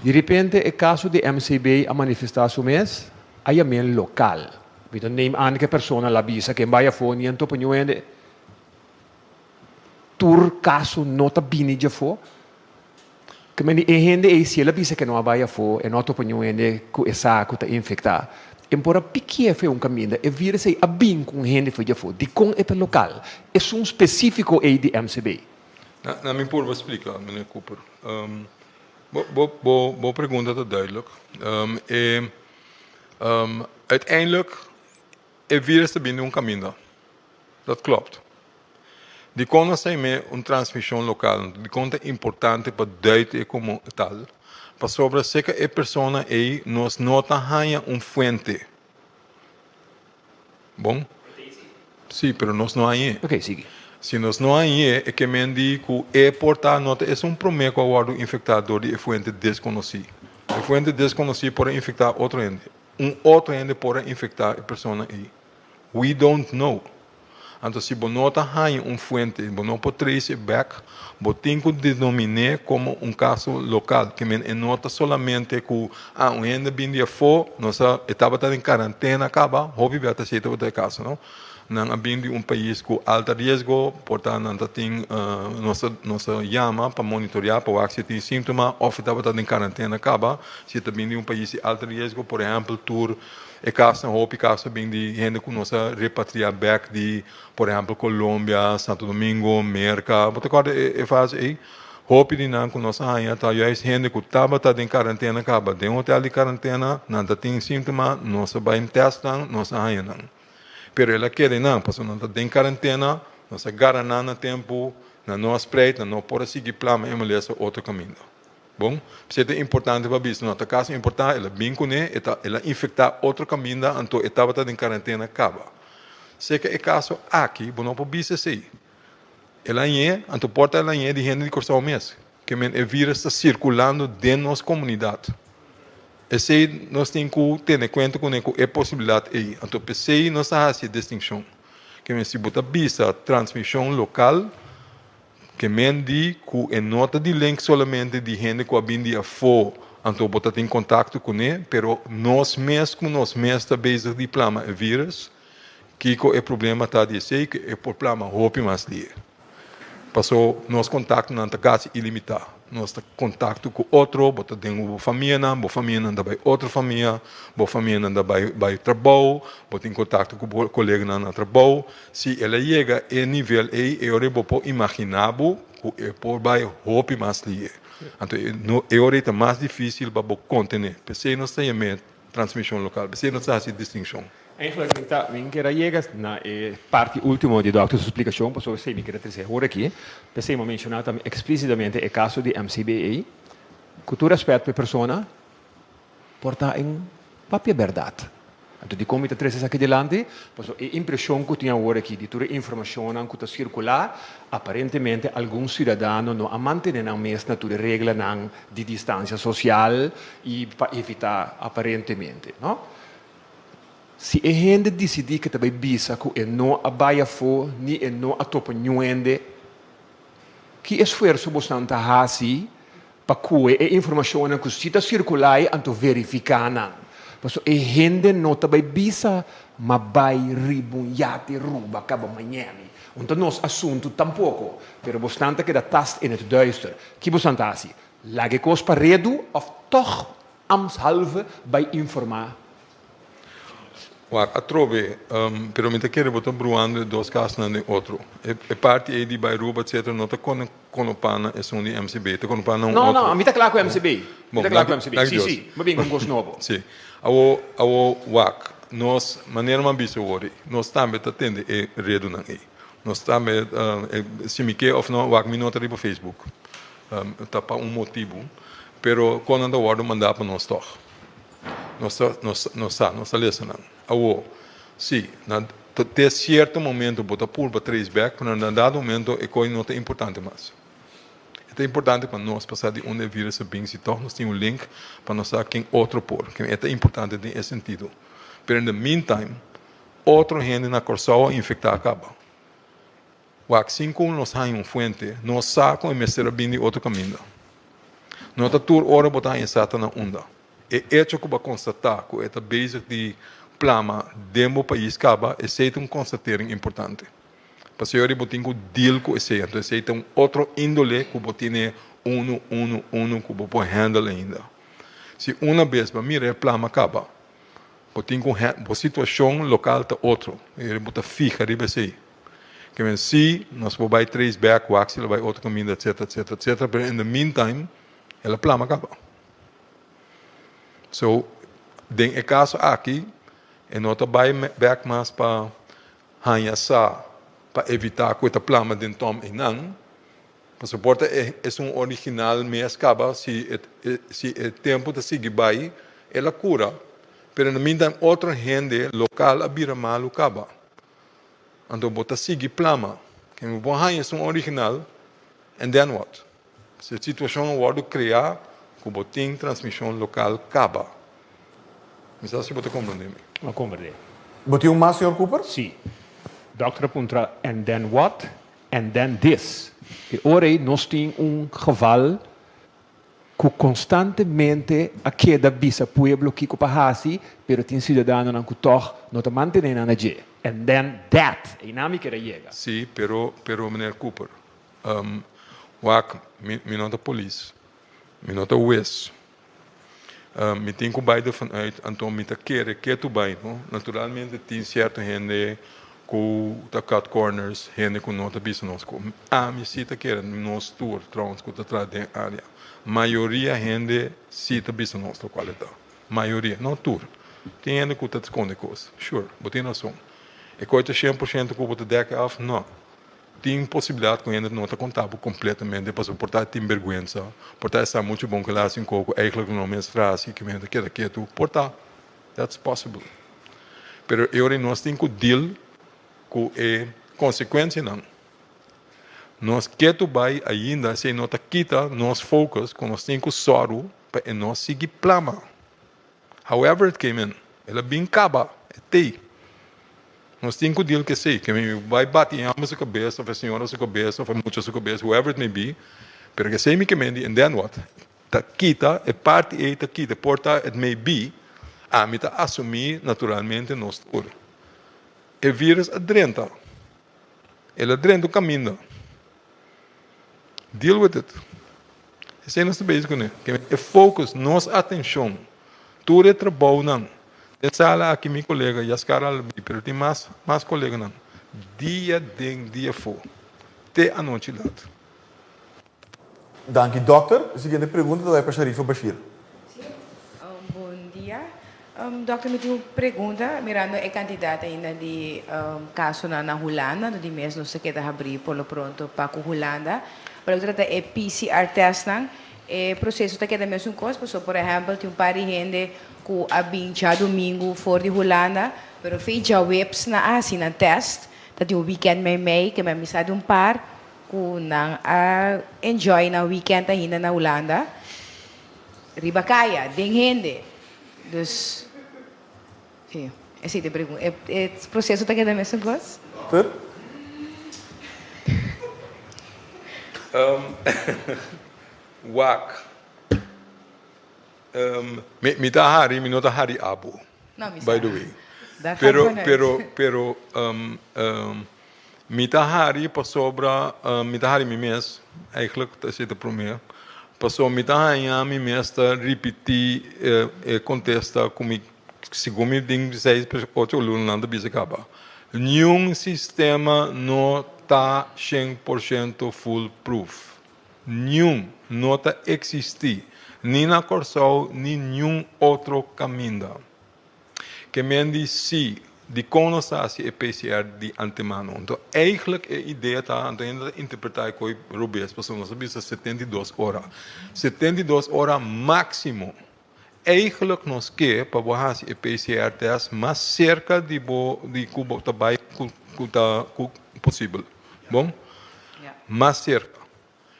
Di repente e kaso di MCB a manifestá su mes, a yam'é lokal. Mi ta neem aan ku e persona la bisa ken bai afó ni anto pa niun hende. Tur kaso no ta bini djafó. Ke mende e hende ei si el a bisa ke no a bai afó, e no a topa niun hende ku e sa ku ta infektá. E por a pikié fe un kaminda, e vírus ei a bin ku un hende for djafó. Dikon e ta lokal? Esun spesífiko ei di MCB. Na mi purba splika, meneer Cooper. Bo bo pregunta ta duidelijk. E uiteindelijk e vírus ta bin di un kaminda. Dat klopt. Dikon nos ta him'é un transmishon lokal? Dikon ta importante pa duit e komo tal? Pasobra seka e persona ei nos no ta haña un fuente. Bon? Sí, pero nos no hañ'é. Ok, sigui. Si nos no hañ'é, e ke men di ku e por ta no ta esun promé ku a wòrdu infektá dor di e fuente deskonosí. E fuente deskonosí por a infektá otro hende. Un otro hende por a infektá e persona ei. We don't know. Anto si bo no ta haña un fuente, bo no por trace e bek, bo tin ku denomin'é komo un kaso lokal. Ke men e no ta solamente ku, ah, un hende bin di afó, nos a, e tabata den karantena kaba, hopi bia ta así tabata e kaso, no. Nan a bin di un pais ku alta riesgo, por ta nan ta tin, nos a, nos a yama pa monitoreá pa wak si e tin síntoma òf e tabata den karantena kaba. Si e ta bin di un pais di alta riesgo, por ehèmpel tur E kasnan, hopi kas a bin di hende ku nos a repatriá bèk di, por ehèmpel, Colombia, Santo Domingo, Merka. Bo ta kòrda e fase ei? Hopi di nan ku nos a haña ta juist hende ku tabata den karantena kaba den hotèl di karantena, nan ta tin síntoma, nos a bai tèst nan, nos a haña nan. Pero el a kere nan, pasobra nan ta den karantena, nos a gara nan na tempu, nan no a spreid, nan no por a sigui plama e malesa otro kaminda. Bon, p'esei ta importante pa bisa, no ta kaso importá, el a bin kuné, e ta, el a infektá otro kaminda, anto e tabata den karantena kaba. Seka e kaso aki, bo no por bisa esei. El a hañ'é, anto por ta el a hañ'é di hende di Kòrsou mes. Ke men e vírus ta sirkulando den nos komunidat. Esei nos tin ku tene kuenta kuné ku e posibilidat ei. Anto p'esei nos ta hasi e distinshon. Ke men si bo ta bisa transmishon lokal, Ke men di ku e no ta di link solamente di hende ku a bin di afó, anto bo ta tin kontakto kuné, pero nos mes ku nos mes ta bezig di plama e vírus, kiko e problema ta di esei ku e por plama hopi mas lihe. Paso nos kontaktonan ta kasi ilimitá. Nos ta kontakto ku otro, bo ta den bo famianan, bo famianan ta bai otro famia, bo famianan ta bai bai trabou, bo tin kontakto ku bo koleganan na trabou. Si el a yega e nivel ei, e ora ei bo por imaginá bo ku e por bai hopi mas lihe. Anto e no e ora ei ta mas difísil pa bo kontené. P'esei nos ta yam'é transmishon lokal, p'esei nos ta hasi distinshon. Eigenlijk mi ta mi kier a yega na e parti último di dòkter su splikashon pasobra esei mi kier a trese awor aki. P'esei mi a menshoná tambe eksplísitamente e kaso di MCBA. Ku tur rèspèt pa e persona, por ta en papia bèrdat. Anto dikon mi ta trese esaki dilanti? Pasobra e impreshon ku tin awor aki di tur e informashonnan ku ta sirkulá, aparentemente algun siudadano no a mantené nan mes na tur e reglanan di distansia sosial i pa evitá aparentemente, no? Si e hende disidí ke ta bai bisa ku e no a bai afó ni e no a topa niun hende, ki esfuerso bosnan ta hasi Pa kue e informashonnan ku si ta sirkulá ei anto verifiká nan. Pasobra e hende no ta bai bisa ma bai riba un yate ruba kaba Miami. Un ta nos asuntu tampoko. Pero bosnan ta keda tast in het duister. Ki bosnan ta hasi? Laga e kos pa redu òf tòg ambtshalve bai informá? Wak, atrobe, pero mi ta kere bo ta bruando e dos kasnan den otro. E parti ei di bai Aruba etcetera no ta konopá na esun di MCB, ta konopá na un otro. No, no, mi ta kla ku MCB. Mi ta kla ku MCB. Si, si, mi a bin ku un kos nobo. Si. Awo, awo, wak, nos, manera mi a bisa awor ei, nos tambe ta tende e redunan ei. Nos tambe, si mi ke òf no, wak, mi no ta riba Facebook. Ta pa un motibu, pero kon nan ta wòrdu mandá pa nos tòg. Nos ta, nos, nos sa, nos ta lesa nan. Awor, si, na te sierto momento bo ta purba trace back, pero na dado momento e koe no ta importante mas. E ta importante pa nos pa sa di unda e virus a bin, si tòg nos tin un link pa nos sa ken otro por. E ta importante den e sentido. Pero in the meantime, otro hende na Kòrsou a infektá kaba. Wak, sin ku nos haña un fuente, nos sa ku e mester a bin di otro kaminda. No ta tur ora bo ta haña sa ta na unda. E echo ku bo a konstatá ku e ta bezig di plama den bo pais kaba, esei ta un konstatering importante. Pasobra ora bo tin ku deal ku esei, anto esei ta un otro índole ku bo tene unu, unu, unu ku bo por handle ainda. Si una bes bo a mira e plama kaba, bo tin ku bo situashon lokal ta otro, i bo ta fiha riba esei. Ke men si nos por bai trace back wak si lo bai otro kaminda etcetera etcetera etcetera pero in the meantime el a plama kaba. So den e kaso aki e no ta bai back mas pa haña sa pa evita ku e ta plama den tom einan pasobra por ta esun original mes kaba si e si e tempu ta sigui bai el a kura pero in the meantime otro hende lokal a bira malu kaba. Anto bo ta sigui plama. Ken bo por haña esun original and then what? Si e situashon a wòrdu kreá ku bo tin transmishon lokal kaba. Mi sa si bo ta komprendé mi. Mi a komprendé. Bo tin un mas, señor Cooper? Si. Dòkter a puntra, And then what? And then this. E ora ei nos tin un geval ku konstantemente a keda bisa pueblo kiko pa hasi, pero tin siudadanonan ku tòg no ta mantené nan na dje. And then that. Einan mi kier a yega. Sí, pero, pero meneer Cooper, wak, mi, mi no ta polis, mi no ta hues. Mi tin ku bai dervan uit, anto mi ta kere ke tu bai, no? Naturalmente tin sierto hende ku ta cut corners, hende ku no ta bisa nos ku ami si ta kere, nos tur trouwens ku ta traha den area, mayoria hende si ta bisa nos lokual e ta, mayoria, no tur. Tin hende ku ta skonde kos, sure, bo tin rason. E kos ta 100% ku bo ta dek af? No. Tin posibilidat ku hende no ta konta bo kompletamente pasobra por ta tin bergwensa, por ta e sa muchu bon ku el a hasi un kos ku eigentlik no mester hasi ku hende ta keda ketu, por ta, that's possible. Pero e ora nos tin ku deal ku e konsekuensianan. Nos ketu bai ainda esei no ta kita nos focus ku nos tin ku sòru pa e no sigui plama. However it came in, el a bin kaba, e tei. Nos tin ku deal ku esei, ke mi bai bati e homber su kabes of e señora su kabes of e mucha su kabes, whoever it may be, pero ke esei mi ke mendi and then what? Ta kita, e parti ei ta kita, por ta it may be, ami ta asumí naturalmente nos tur. E virus a drenta, el a drenta un kaminda. Deal with it. Esei nos ta bezig kuné. E focus, nos atenshon, tur e trabounan. Den sala aki mi kolega Yaskar Albi, pero tin mas mas koleganan, dia den dia afó, te anochi lat. Danki dòkter. E siguiente pregunta ta bai pa Sharifa Bashir. Sí, bon dia. Dòkter mi tin un pregunta, mirando e kantidat ainda di kasonan na Hulanda, anto di mes nos ta keda habrí por lo pronto pa ku Hulanda. Pa loke ta trata e PCR testnan, e proseso ta keda mesun kos, pasobra por ehèmpel tin un par di hende ku a bin djadumingu for di Hulanda, pero fe djaweps nan a hasi nan tèst, ta tin un wikènt meimei, ke mi a misa di un par ku nan a enjoy nan wikènt ainda na Hulanda. Riba kaya, den hende. Dus, sí, esei ta e pregunta. E e proseso ta keda mesun kos? Ter? Wak. Mi mi ta hari, mi no ta hari abo, No, mi by sa. the way. Daar ga ik Pero, vanuit. pero, pero Mi ta hari pasobra mi ta hari mi mes, eigenlijk ta esei ta promé, pasobra mi ta haña mi mes ta ripití e kontesta ku mi segun mi den seis ocho lunanan ta bisa kaba. Niun sistema no ta 100% full proof. Niun no ta eksistí, ni na Kòrsou ni niun otro kaminda. Ke men di si, dikon nos ta hasi e PCR di antemano? Anto eigenlijk e idea ta, anto hende ta interpreta e koi robes, pasobra nos a bisa 72 ora. 72 ora máksimo. Eigenlijk nos ke pa bo hasi e PCR test mas serka di bo di ku bo ta bai ku ku ta ku posibel. Bon? Mas serka.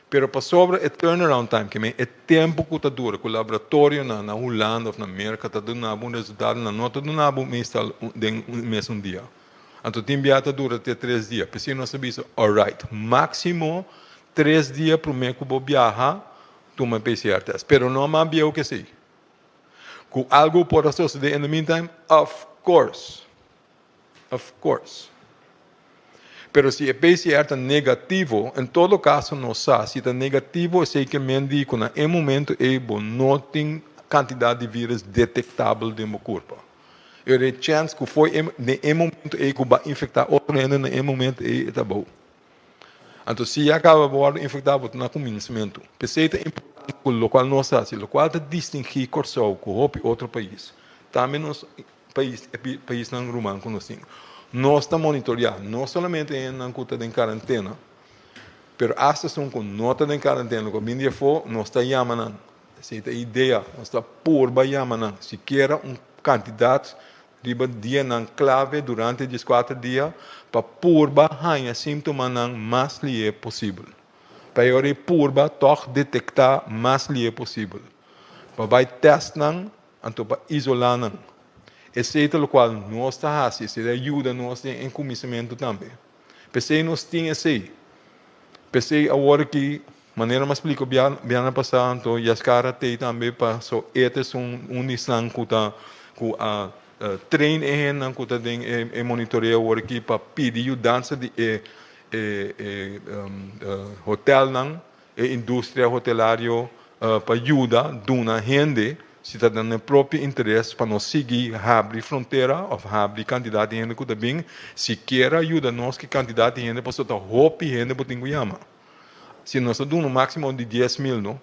Pero pasobra e turnaround time, ke men e tempu ku ta dura ku laboratorionan na Hulanda òf na Merka ta duna bo un resultado, nan no ta duna bo meestal den un mesun dia. Anto tin bia ta dura te tres dia. P'esei nos ta bisa, alright, máksimo tres dia promé ku bo biaha tuma e PCR test. Pero no mas bieu ke esei. Ku algu por a sosodé in the meantime? Of course. Of course. Pero si e PCR ta negativo, en todo caso nos sa, si ta negativo esey ke men di cu na e momento ey bo no tin cantidad di virus detectabel den bo curpa. E ora e chance cu fo'i e den e momento ey cu bo a infecta otro hende na e momento ey e ta abou. Anto si ya caba bo wordo infecta bo ta na cuminsmento. P'esey ta importante cu locual nos ta haci, locual ta distingi Corsou cu hopi otro pais, tambe nos Pais, e paisnan ruman ku nos tin. Nos ta monitoreá no solamente e hendenan ku ta den karantena, pero asta esun ku no ta den karantena, ku a bin di afó, nos ta yama nan. Esei ta e idea, nos ta purba yama nan, sikiera un kantidat riba dianan klave durante e dieskuater dia pa purba haña síntomanan mas lié posibel. Pa e ora ei purba tòg detektá mas lié posibel. Pa bai tèst nan Anto pa isolá nan. Esei ta lokual nos ta hasi, esei ta yuda nos den e kuminsamentu tambe. P'esei nos tin esei. P'esei awor aki, manera mi a splika biaha pasá, anto Yaskara t'ei tambe paso e ta esun un di esnan ku ta ku a train e hendenan ku ta den e monitoreo awor aki pa pidi yudansa di e e hotelnan, e industria hotelario pa yuda duna hende si ta den nan propio interes pa nos sigui habri frontera of habri kantidat di hende ku ta bin, sikiera yuda nos ku e kantidat di hende pasobra ta hopi hende bo tin ku yama. Si nos ta duna un máksimo di 10,000 no,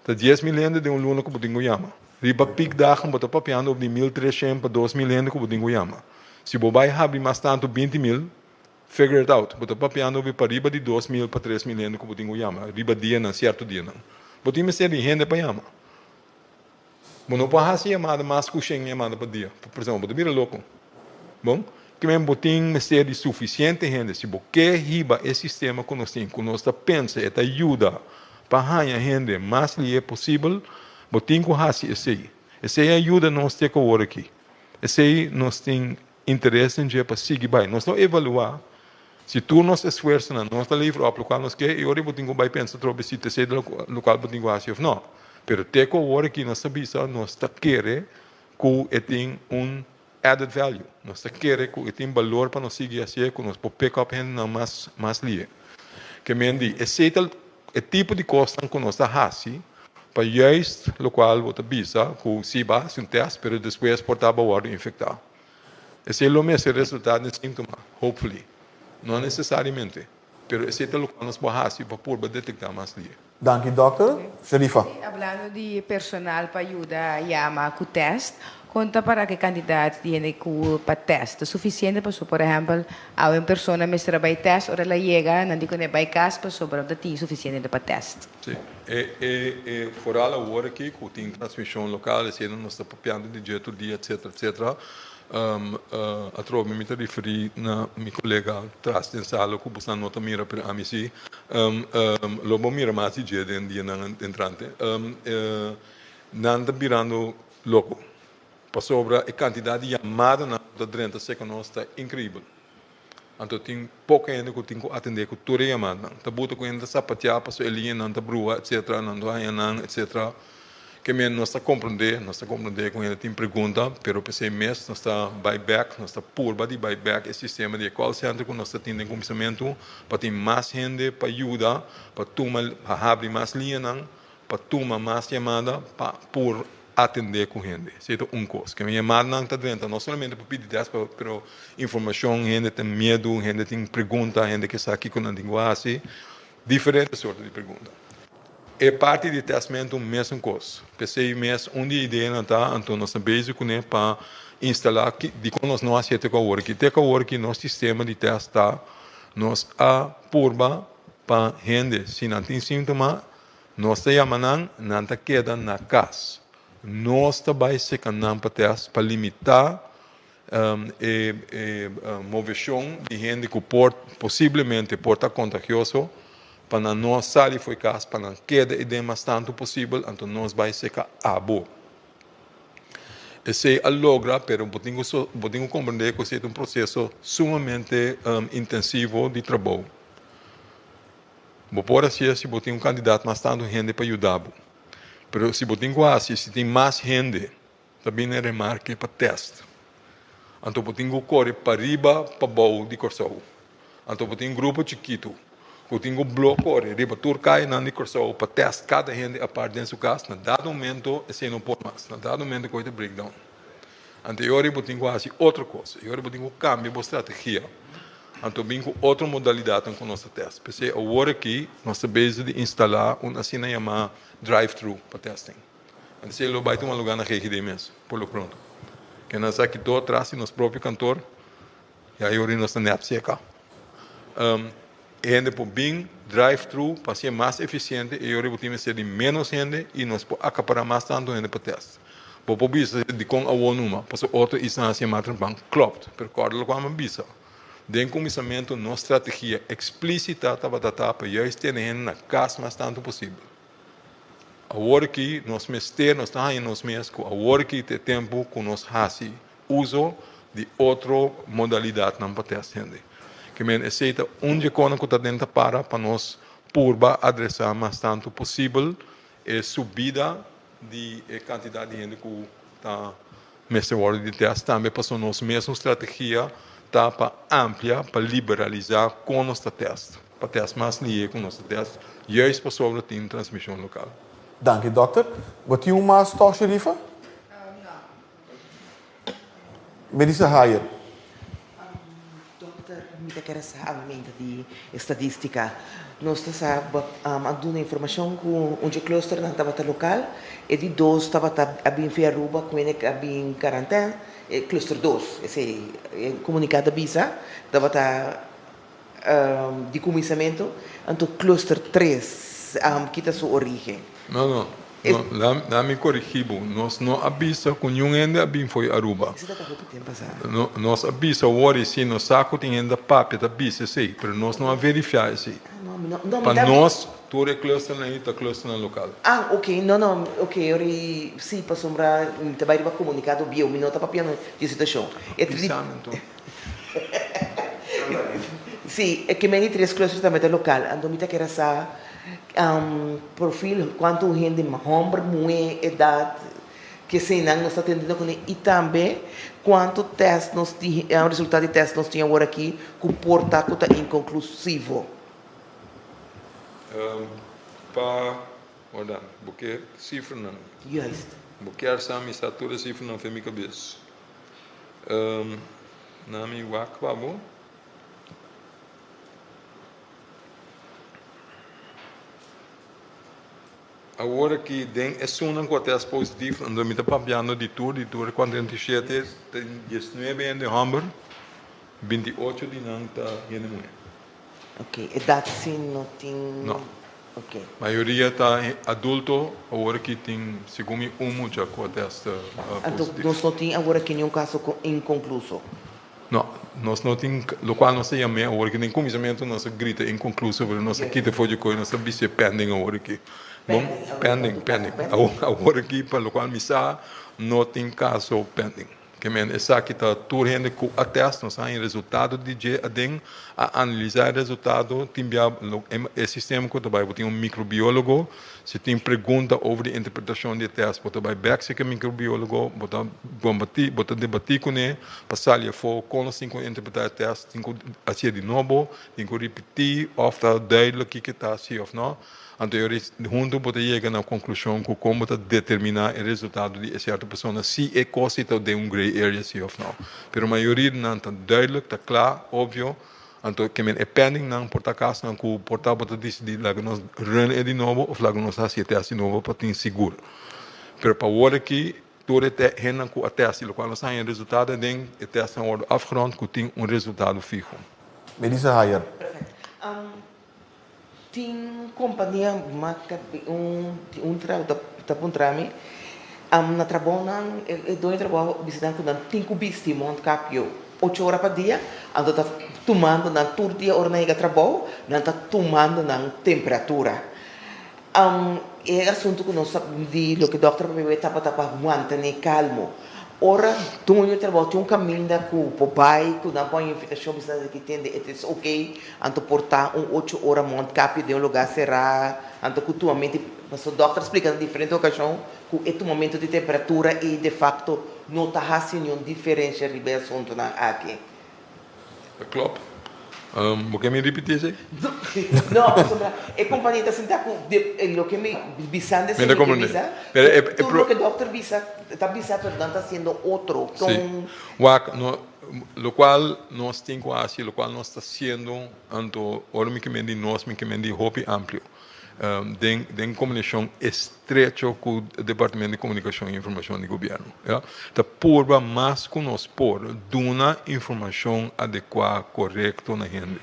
ta 10,000 hende den un luna ku bo tin ku yama. Riba piekdagen bo ta papiando di 1300 pa 2000 hende ku bo tin ku yama. Si bo bai habri mas tantu 20,000, Figure it out. Bo ta papiando obi pariba di 2000 pa 3000 hende ku bo tin ku yama riba dianan, sierto dianan. Bo tin mester di hende pa yama. Bo no por hasi yamada mas ku shen yamada pa dia. Por esempel, bo ta bira loko. Bon, kimen bo tin mester di sufisiente hende. Si bo ke hiba e sistema ku nos tin, ku nos ta pensa e ta yuda pa haña hende mas lihe posibel, bo tin ku hasi esei. Esei a yuda nos te ku awor aki. Esei nos tin Interes den dje pa sigui bai. Nos lo evaluá si tur nos esfuersonan nos ta levra òp lokual nos ke i ora bo tin ku bai pensa atrobe si ta esei lokual bo tin ku hasi òf nò. Pero te ku awor aki nos ta bisa nos ta kere ku e tin un added value. Nos ta kere ku e tin balor pa nos sigui hasié ku nos por pick up hendenan mas mas lihe. Ke men di esei ta e tipo di kosnan ku nos ta hasi pa juist lokual bo ta bisa ku si bo a hasi un tèst pero despues por ta bo a wòrdu infektá. Esei lo mester resultá den síntoma, hopefully. No nesesariamente, pero esei ta lokual nos por hasi pa purba detektá mas dia. Danki dòkter. Sharifa. Hablando di personal pa yuda yama ku tèst, kon ta para ku e kantidat di hende ku pa tèst ta sufisiente? Pasobra por ehèmpel awe un persona mester a bai tèst, ora el a yega nan di ku e bai kas pasobra no ta tin sufisiente hende pa tèst. Sí, e e e foral awor aki ku tin transmishon lokal esei nos ta papiando di dje tur dia etcetera etcetera. Atrobe mi ta referí na mi kolega tras den sala ku boso no ta mira pero ami sí. Lo bo mira mas di dje den dianan entrante. Nan ta birando loko pasobra e kantidat di yamadanan ku ta drenta serka nos ta inkreibel. Anto tin poko hende ku tin ku atendé ku tur e yamadanan. Ta buta ku hende ta sapatiá pasobra e liñanan ta brua etcetera, nan ta haña nan etcetera. Ke men nos ta komprondé, nos ta komprondé ku hende tin pregunta, pero p'esei mes nos ta bai bèk, nos ta purba di bai bèk e sistema di e call center ku nos ta tin den kuminsamentu pa tin mas hende pa yuda, pa tuma, pa habri mas liñanan, pa tuma mas yamada, pa por atendé ku hende. Esei ta un kos. Ke men yamadanan ta drenta no solamente pa pidi tèst, pero informashon, hende tin miedu, hende tin pregunta, hende ke sa kiko nan tin ku hasi, diferente sorto di pregunta. E parti di tèstmentu mesun kos. P'esei mes un di e ideanan ta, anto nos ta bezig kuné pa instalá dikon nos no hasié te ku awor aki. Te ku awor aki nos sistema di tèst ta, nos a purba pa hende si nan tin síntoma, nos ta yama nan, nan ta keda na kas. Nos ta bai seka nan pa tèst pa limitá e moveshon di hende ku por posiblemente por ta kontagioso pa nan no sali for e kas, pa nan keda e den mas tantu posibel, anto nos bai seka abo. Esei a logra, pero bo tin ku bo tin ku komprendé ku esei ta un proseso sumamente intensivo di trabou. Bo por hasié si bo tin un kantidat mas tantu hende pa yuda bo, pero si bo tin ku hasi si tin mas hende Ta bini remarke pa tèst. Anto bo tin ku kore pariba pabou di Kòrsou. Anto bo tin un grupo chikitu ku tin ku blo kore riba tur kayanan di Kòrsou pa tèst kada hende apart den su kas. Na dado momento esei no por mas. Na dado momento koe ta break down. Anto e ora bo tin ku hasi otro kos. E ora bo tin ku kambia bo strategia. Anto bin ku otro modalidatnan ku nos ta tèst. P'esei awor aki nos ta bezig di instalá un asina yamá drive thru pa testing. Antes lo bai tuma lugar na GGD mes, por lo pronto. Ke nan sa ki tur tras di nos propio kantor, ya e ora nos ta nèt seka. E hende por bin drive thru pa hacié mas eficiente, e ora bo tin mester di menos hende y nos por acapará mas tanto hende pa test. Bo por bisa dikon awor numa, pasobra otro isla hacié mas trempan. Klopt, pero kòrda lokual mi a bisa. Den kuminsamentu nos strategia explícita tabata ta pa juist tene hende na kas mas tanto posibel. Awor aki nos mester, nos ta haña nos mes ku awor aki ta e tempu ku nos hasi uso di otro modalidatnan pa tèst hende. Ke men esei ta un dje konan ku ta den ta para pa nos purba adresá mas tantu posibel e subida di e kantidat di hende ku ta mester wòrdu di tèst. Tambe pasobra nos mesun strategia ta pa amplia, pa liberalisá kon nos ta tèst, pa tèst mas lihé ku nos ta tèst, juist pasobra tin transmishon lokal. Danki dòkter. Bo tin un mas tòg Sherifa? Melissa Hayer. Dokter, mi ta kere sa aumento di estadistica. Nos ta sa bo a duna informacion cu un dje clusternan tabata local, e di dos tabata a bin fi Aruba cu hende a bin quarantaine, e cluster dos, esey e comunicado a bisa, tabata di cuminsamento, anto cluster tres kita su origen. No, no, no, laat mi corigi bo, nos no a bisa cu niun hende a bin fo'i Aruba. Esey ta hopi tempo pasa. No, nos a bisa awor y si nos sa cu tin hende ta papia ta bisa esey, pero nos no a verifia esey. Ah, no, mi no, no, mi Pa ta. nos, tur e clusternan ahí ta clusternan local. Ah, ok, no, no, ok, ora y si, pasobra mi ta bay riba comunicado bieu, mi no ta papiando di e situacion. E tri. Bisa mi anto. Sí, e ke meni tres cluster tambe ta lokal. Anto mi ta kere sa profil, kuantu hende hòmber, muhé, edat, ke eseinan nos ta atendiendo kuné i tambe kuantu tèst nos tin, resultado di tèst nos tin awor aki ku por ta ku ta inkonklusivo. Pa, warda, bo ke sifranan? Juist. Bo kier sa mi sa tur e sifranan fen mi kabes. Na mi wak pa bo. Awor aki den esunnan ku a test positief, anto mi ta papiando di tur, di tur e 47, tin 19 hende hòmber, 28 di nan ta hende muhé. Ok, edat si no tin. No. Ok. Mayoria ta adulto, awor aki tin segun mi un mucha ku a test Anto positief. nos no tin awor aki niun kaso inkonkluso? No, nos no tin, lokual nos ta yam'é awor aki den kuminsamentu nos a grita inkonkluso pero nos a kita for dje koe nos ta bis'é pending awor aki. Bon, pending, pending. Awor aki pa lokual mi sa no tin kaso pending. Ke men esaki ta tur hende ku a tèst, nos a haña resultado di dje aden, a analisá e resultado, tin bia e sistema ku ta bai bo tin un mikrobiólogo, si tin pregunta over di interpretashon di e tèst bo ta bai bèk serka e mikrobiólogo, bo ta kombatí, bo ta debatí kuné pa sali afó kon nos tin ku interpretá e tèst, tin ku hasié di nobo, tin ku ripití òf ta duidelijk kiko ta si òf nò. Anto e ora huntu bo ta yega na konklushon ku kon bo ta determiná e resultado di e sierto persona si e kos ei ta den un grey area si òf nò. Pero mayoria di nan ta duidelijk, ta kla, obvio. Anto ke men e pendingnan por ta kasnan ku por ta bo ta disidí laga nos run e di nobo òf laga nos hasi e tèst di nobo pa tin sigur. Pero pa awor aki tur e hendenan ku a tèst i lokual nos a haña resultado aden e tèstnan a wòrdu afgerond ku tin un resultado fiho. Melissa Hayer. Perfect. Tin kompania un un trabou ta puntra mi na trabounan e doño di trabou a bisa nan ku nan tin ku bisti mondkapje ocho ora pa dia anto ta tumando nan tur dia ora nan yega trabou nan ta tumando nan temperatura e asuntu ku nos di loke dòkter a papia tabata pa mantene kalmo. Ora doño di trabou tin un kaminda ku por bai ku nan pon invitashon bisa nan ki tende et is ok anto por ta un ocho ora mondkapje den un lugá será anto ku tumamento di pasobra dòkter a splika na diferente okashon ku e tumamento di temperatura ei defakto no ta hasi niun diferensha riba e asuntunan aki. Ta klop. Bo ke mi ripiti esei? No, pasobra e kompania ta sinta ku loke mi bisando esei Mi ta mi ke komprende. bisa, Pero e e tur pro. loke dòkter bisa ta bisa pero nan ta hasiendo otro Sí. kon. Wak, no, lokual nos tin ku hasi, lokual nos ta hasiendo, anto ora mi ke men di nos mi ke men di hopi amplio. Den den kombinashon estrecho ku Departamento di Komunikashon i Informashon di Gobièrnu, ya, ta purba mas ku nos por duna informashon adekuá, korekto na hende.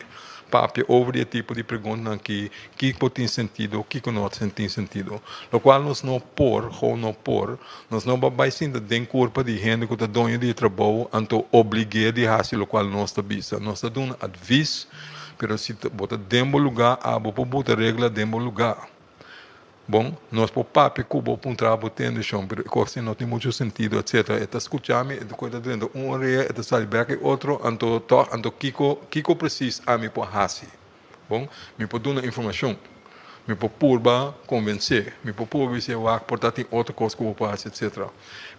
Papia over di e tipo di preguntanan aki, kiko tin sentido, kiko no tin sentido. Lokual nos no por, gou no por, nos no ba bai sinta den kurpa di hende ku ta doño di e trabou anto oblig'é di hasi lokual nos ta bisa. Nos ta duna advis. Pero si bo ta den bo lugá, abo por buta regla den bo lugá. Bon, nos por papia ku bo puntra bo tende shon, pero e kos no tin mucho sentido, etcetera. E ta skucha mi, e ta kue ta drenta un orea, e ta sali bek e otro, anto tòg, anto kiko, kiko presis ami por hasi? Bon, mi por duna informashon, mi por purba konvensé, mi por purba bis'é wak por ta tin otro kos ku bo por hasi, etcetera.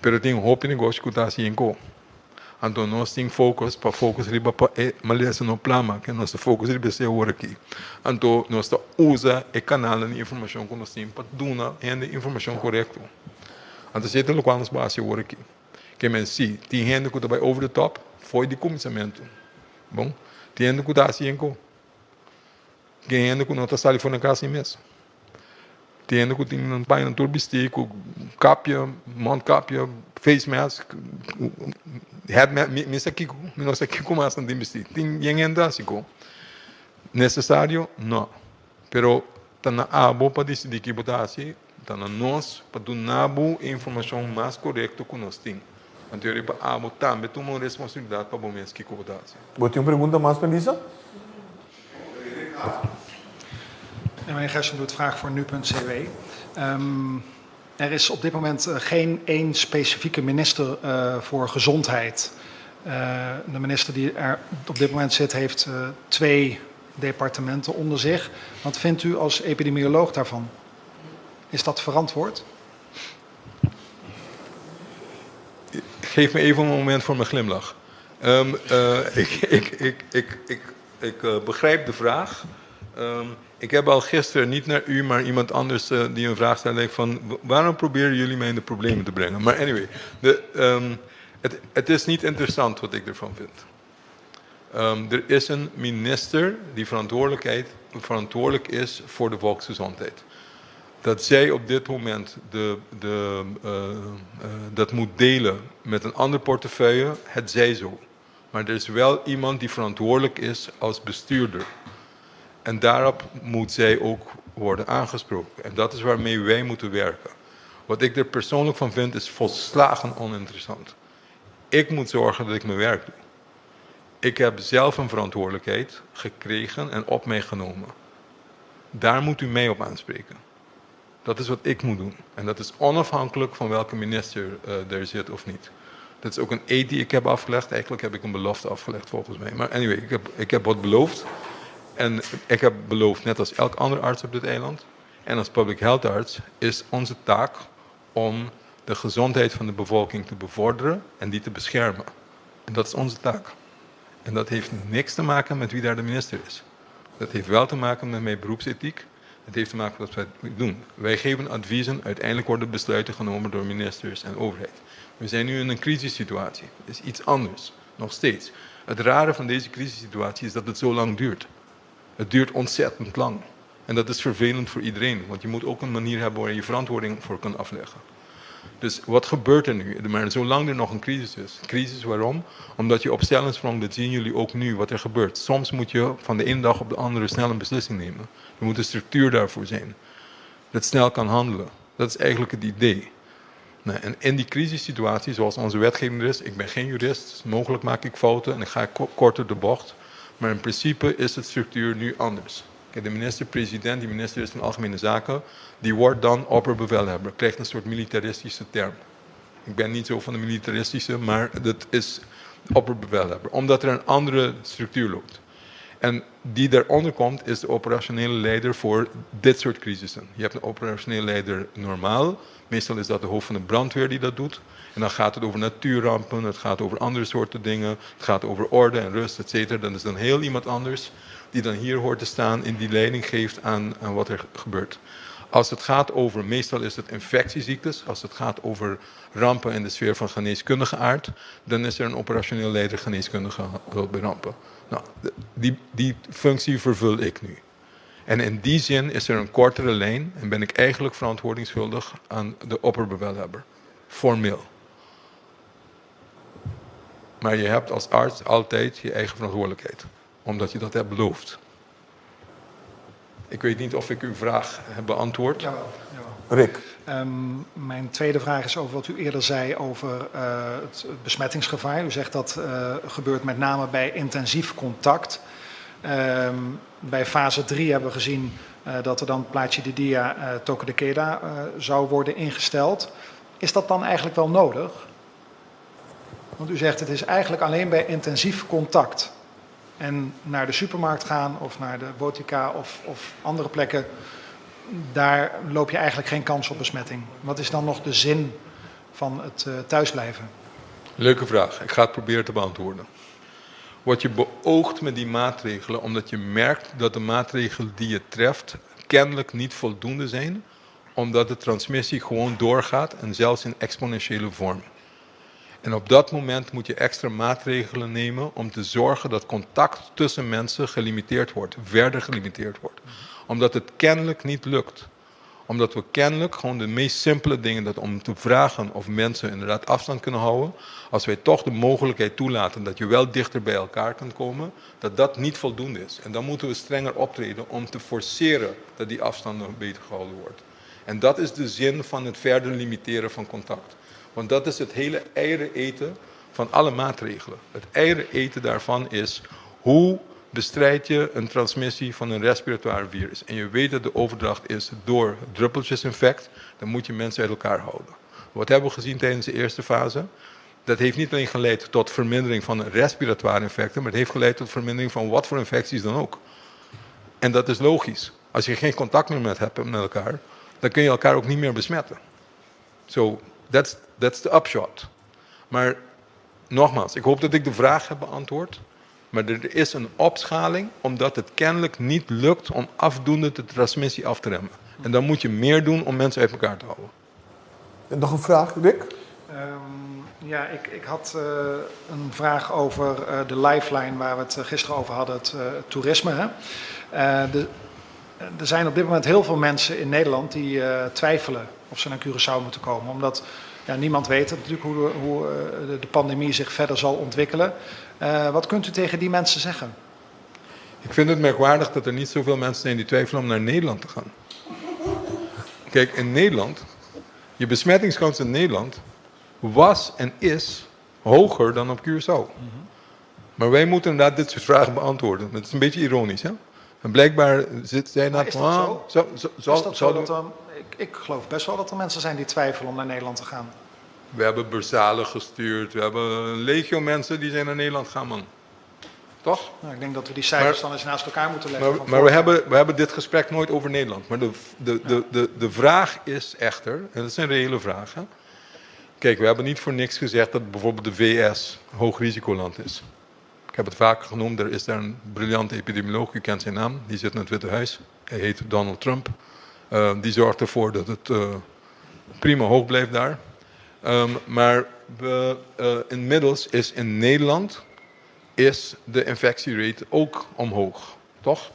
Pero tin hopi negoshi ku ta hasi enko. Anto nos tin focus pa focus riba pa e malesa no plama ke nos ta focus riba esei awor aki. Anto nos ta usa e kanalnan di informashon ku nos tin pa duna hende informashon korekto. Anto esei ta lokual nos por hasi awor aki. Ke men si tin hende ku ta bai over the top foi di kuminsamentu. Bon, tin hende ku ta hasi enko. Tin hende ku no ta sali for na kas ni mes. Tin hende ku tin nan paña nan tur bistí ku kapia, mondkapia, face mask, head mask, mi mi sa kiko, mi no sa kiko mas nan tin bistí. Tin yen hende hasi ku. Nesesario? No. Pero ta na abo pa disidí ki bo ta hasi, ta na nos pa duna bo e informashon mas korekto ku nos tin. Anto e riba abo tambe tuma un responsabilidat pa bo mes kiko bo ta hasi. Bo tin un pregunta mas, Melissa? Meneer Gerstenbluth, vraag voor nu.cw. Er is op dit moment geen één specifieke minister voor gezondheid. De minister die er op dit moment zit, heeft twee departementen onder zich. Wat vindt u als epidemioloog daarvan? Is dat verantwoord? Geef me even een moment voor mijn glimlach. Um, uh, ik, ik, ik, ik, ik, ik uh, begrijp de vraag. Um, ik heb al gisteren niet naar u, maar iemand anders uh, die een vraag stelde. Van, waarom proberen jullie mij in de problemen te brengen? Maar anyway, de, um, het, het is niet interessant wat ik ervan vind. Um, er is een minister die verantwoordelijkheid, verantwoordelijk is voor de volksgezondheid. Dat zij op dit moment de, de, uh, uh, dat moet delen met een ander portefeuille, het zij zo. Maar er is wel iemand die verantwoordelijk is als bestuurder. En daarop moet zij ook worden aangesproken. En dat is waarmee wij moeten werken. Wat ik er persoonlijk van vind is volslagen oninteressant. Ik moet zorgen dat ik mijn werk doe. Ik heb zelf een verantwoordelijkheid gekregen en op mij genomen. Daar moet u mij op aanspreken. Dat is wat ik moet doen. En dat is onafhankelijk van welke minister uh, er zit of niet. Dat is ook een eed die ik heb afgelegd. Eigenlijk heb ik een belofte afgelegd volgens mij. Maar anyway, ik heb, ik heb wat beloofd. En ik heb beloofd, net als elk ander arts op dit eiland. En als public health arts is onze taak om de gezondheid van de bevolking te bevorderen en die te beschermen. En dat is onze taak. En dat heeft niks te maken met wie daar de minister is. Dat heeft wel te maken met mijn beroepsethiek. Het heeft te maken met wat wij doen. Wij geven adviezen, uiteindelijk worden besluiten genomen door ministers en overheid. We zijn nu in een crisissituatie. Het is iets anders, nog steeds. Het rare van deze crisissituatie is dat het zo lang duurt. Het duurt ontzettend lang. En dat is vervelend voor iedereen, want je moet ook een manier hebben waar je verantwoording voor kan afleggen. Dus wat gebeurt er nu? Maar zolang er nog een crisis is. Crisis waarom? Omdat je op stel en sprong, dat zien jullie ook nu wat er gebeurt. Soms moet je van de ene dag op de andere snel een beslissing nemen. Er moet een structuur daarvoor zijn. Dat snel kan handelen. Dat is eigenlijk het idee. Nou, en in die crisissituatie, zoals onze wetgeving er is, ik ben geen jurist, mogelijk maak ik fouten en ik ga korter de bocht. Maar in principe is de structuur nu anders. Kijk, de minister-president, die minister is van Algemene Zaken, die wordt dan opperbevelhebber, krijgt een soort militaristische term. Ik ben niet zo van de militaristische, maar dat is opperbevelhebber, omdat er een andere structuur loopt. En die daaronder komt, is de operationele leider voor dit soort crisissen. Je hebt een operationele leider normaal. Meestal is dat de hoofd van de brandweer die dat doet. En dan gaat het over natuurrampen, het gaat over andere soorten dingen, het gaat over orde en rust, et cetera. Dan is dan heel iemand anders die dan hier hoort te staan en die leiding geeft aan, aan wat er gebeurt. Als het gaat over, meestal is het infectieziektes, als het gaat over rampen in de sfeer van geneeskundige aard, dan is er een operationeel leider geneeskundige hulp bij rampen. Nou, die, die functie vervul ik nu. En in die zin is er een kortere lijn en ben ik eigenlijk verantwoordingsschuldig aan de opperbevelhebber. Formeel. Maar je hebt als arts altijd je eigen verantwoordelijkheid, omdat je dat hebt beloofd. Ik weet niet of ik uw vraag heb beantwoord. Jawel, jawel. Rick. Mijn tweede vraag is over wat u eerder zei over het besmettingsgevaar. U zegt dat gebeurt met name bij intensief contact. Bij fase 3 hebben we gezien dat er dan plaatje de dia toque de queda zou worden ingesteld. Is dat dan eigenlijk wel nodig? Want u zegt het is eigenlijk alleen bij intensief contact. En naar de supermarkt gaan of naar de botica of andere plekken, daar loop je eigenlijk geen kans op besmetting. Wat is dan nog de zin van het thuisblijven? Leuke vraag. Ik ga het proberen te beantwoorden. Wat je beoogt met die maatregelen, omdat je merkt dat de maatregelen die je treft kennelijk niet voldoende zijn, omdat de transmissie gewoon doorgaat en zelfs in exponentiële vorm. En op dat moment moet je extra maatregelen nemen om te zorgen dat contact tussen mensen gelimiteerd wordt, verder gelimiteerd wordt. Omdat het kennelijk niet lukt. Omdat we kennelijk gewoon de meest simpele dingen, dat om te vragen of mensen inderdaad afstand kunnen houden, als wij toch de mogelijkheid toelaten dat je wel dichter bij elkaar kan komen, dat dat niet voldoende is. En dan moeten we strenger optreden om te forceren dat die afstand beter gehouden wordt. En dat is de zin van het verder limiteren van contact. Want dat is het hele eieren eten van alle maatregelen. Het eieren eten daarvan is hoe bestrijd je een transmissie van een respiratoire virus. En je weet dat de overdracht is door druppeltjesinfect, dan moet je mensen uit elkaar houden. Wat hebben we gezien tijdens de eerste fase? Dat heeft niet alleen geleid tot vermindering van respiratoire infecten, maar het heeft geleid tot vermindering van wat voor infecties dan ook. En dat is logisch. Als je geen contact meer met hebt met elkaar, dan kun je elkaar ook niet meer besmetten. So, that's the upshot. Maar nogmaals, ik hoop dat ik de vraag heb beantwoord. Maar er is een opschaling omdat het kennelijk niet lukt om afdoende de transmissie af te remmen. En dan moet je meer doen om mensen uit elkaar te houden. En nog een vraag, Rick? Ja, ik had een vraag over de lifeline waar we het gisteren over hadden, het toerisme. Hè? Er zijn op dit moment heel veel mensen in Nederland die twijfelen of ze naar Curaçao moeten komen. Omdat ja, niemand weet natuurlijk hoe de pandemie zich verder zal ontwikkelen. Wat kunt u tegen die mensen zeggen? Ik vind het merkwaardig dat er niet zoveel mensen zijn die twijfelen om naar Nederland te gaan. Kijk, in Nederland, je besmettingskans in Nederland was en is hoger dan op Curaçao. Maar wij moeten inderdaad dit soort vragen beantwoorden. Dat is een beetje ironisch, hè? En blijkbaar zit zij Maar is dat zo? Is dat zo dat ik geloof best wel dat er mensen zijn die twijfelen om naar Nederland te gaan. We hebben bursalen gestuurd. We hebben een legio mensen die zijn naar Nederland gaan, man. Toch? Nou, ik denk dat we die cijfers dan eens naast elkaar moeten leggen. Maar we hebben dit gesprek nooit over Nederland. Maar de vraag is echter, en dat is een reële vraag. Hè? Kijk, we hebben niet voor niks gezegd dat bijvoorbeeld de VS hoog risicoland is. Ik heb het vaker genoemd, er is daar een briljante epidemioloog, u kent zijn naam, die zit in het Witte Huis. Hij heet Donald Trump. Die zorgt ervoor dat het prima hoog blijft daar. Maar inmiddels is in Nederland is de infectierate ook omhoog, toch?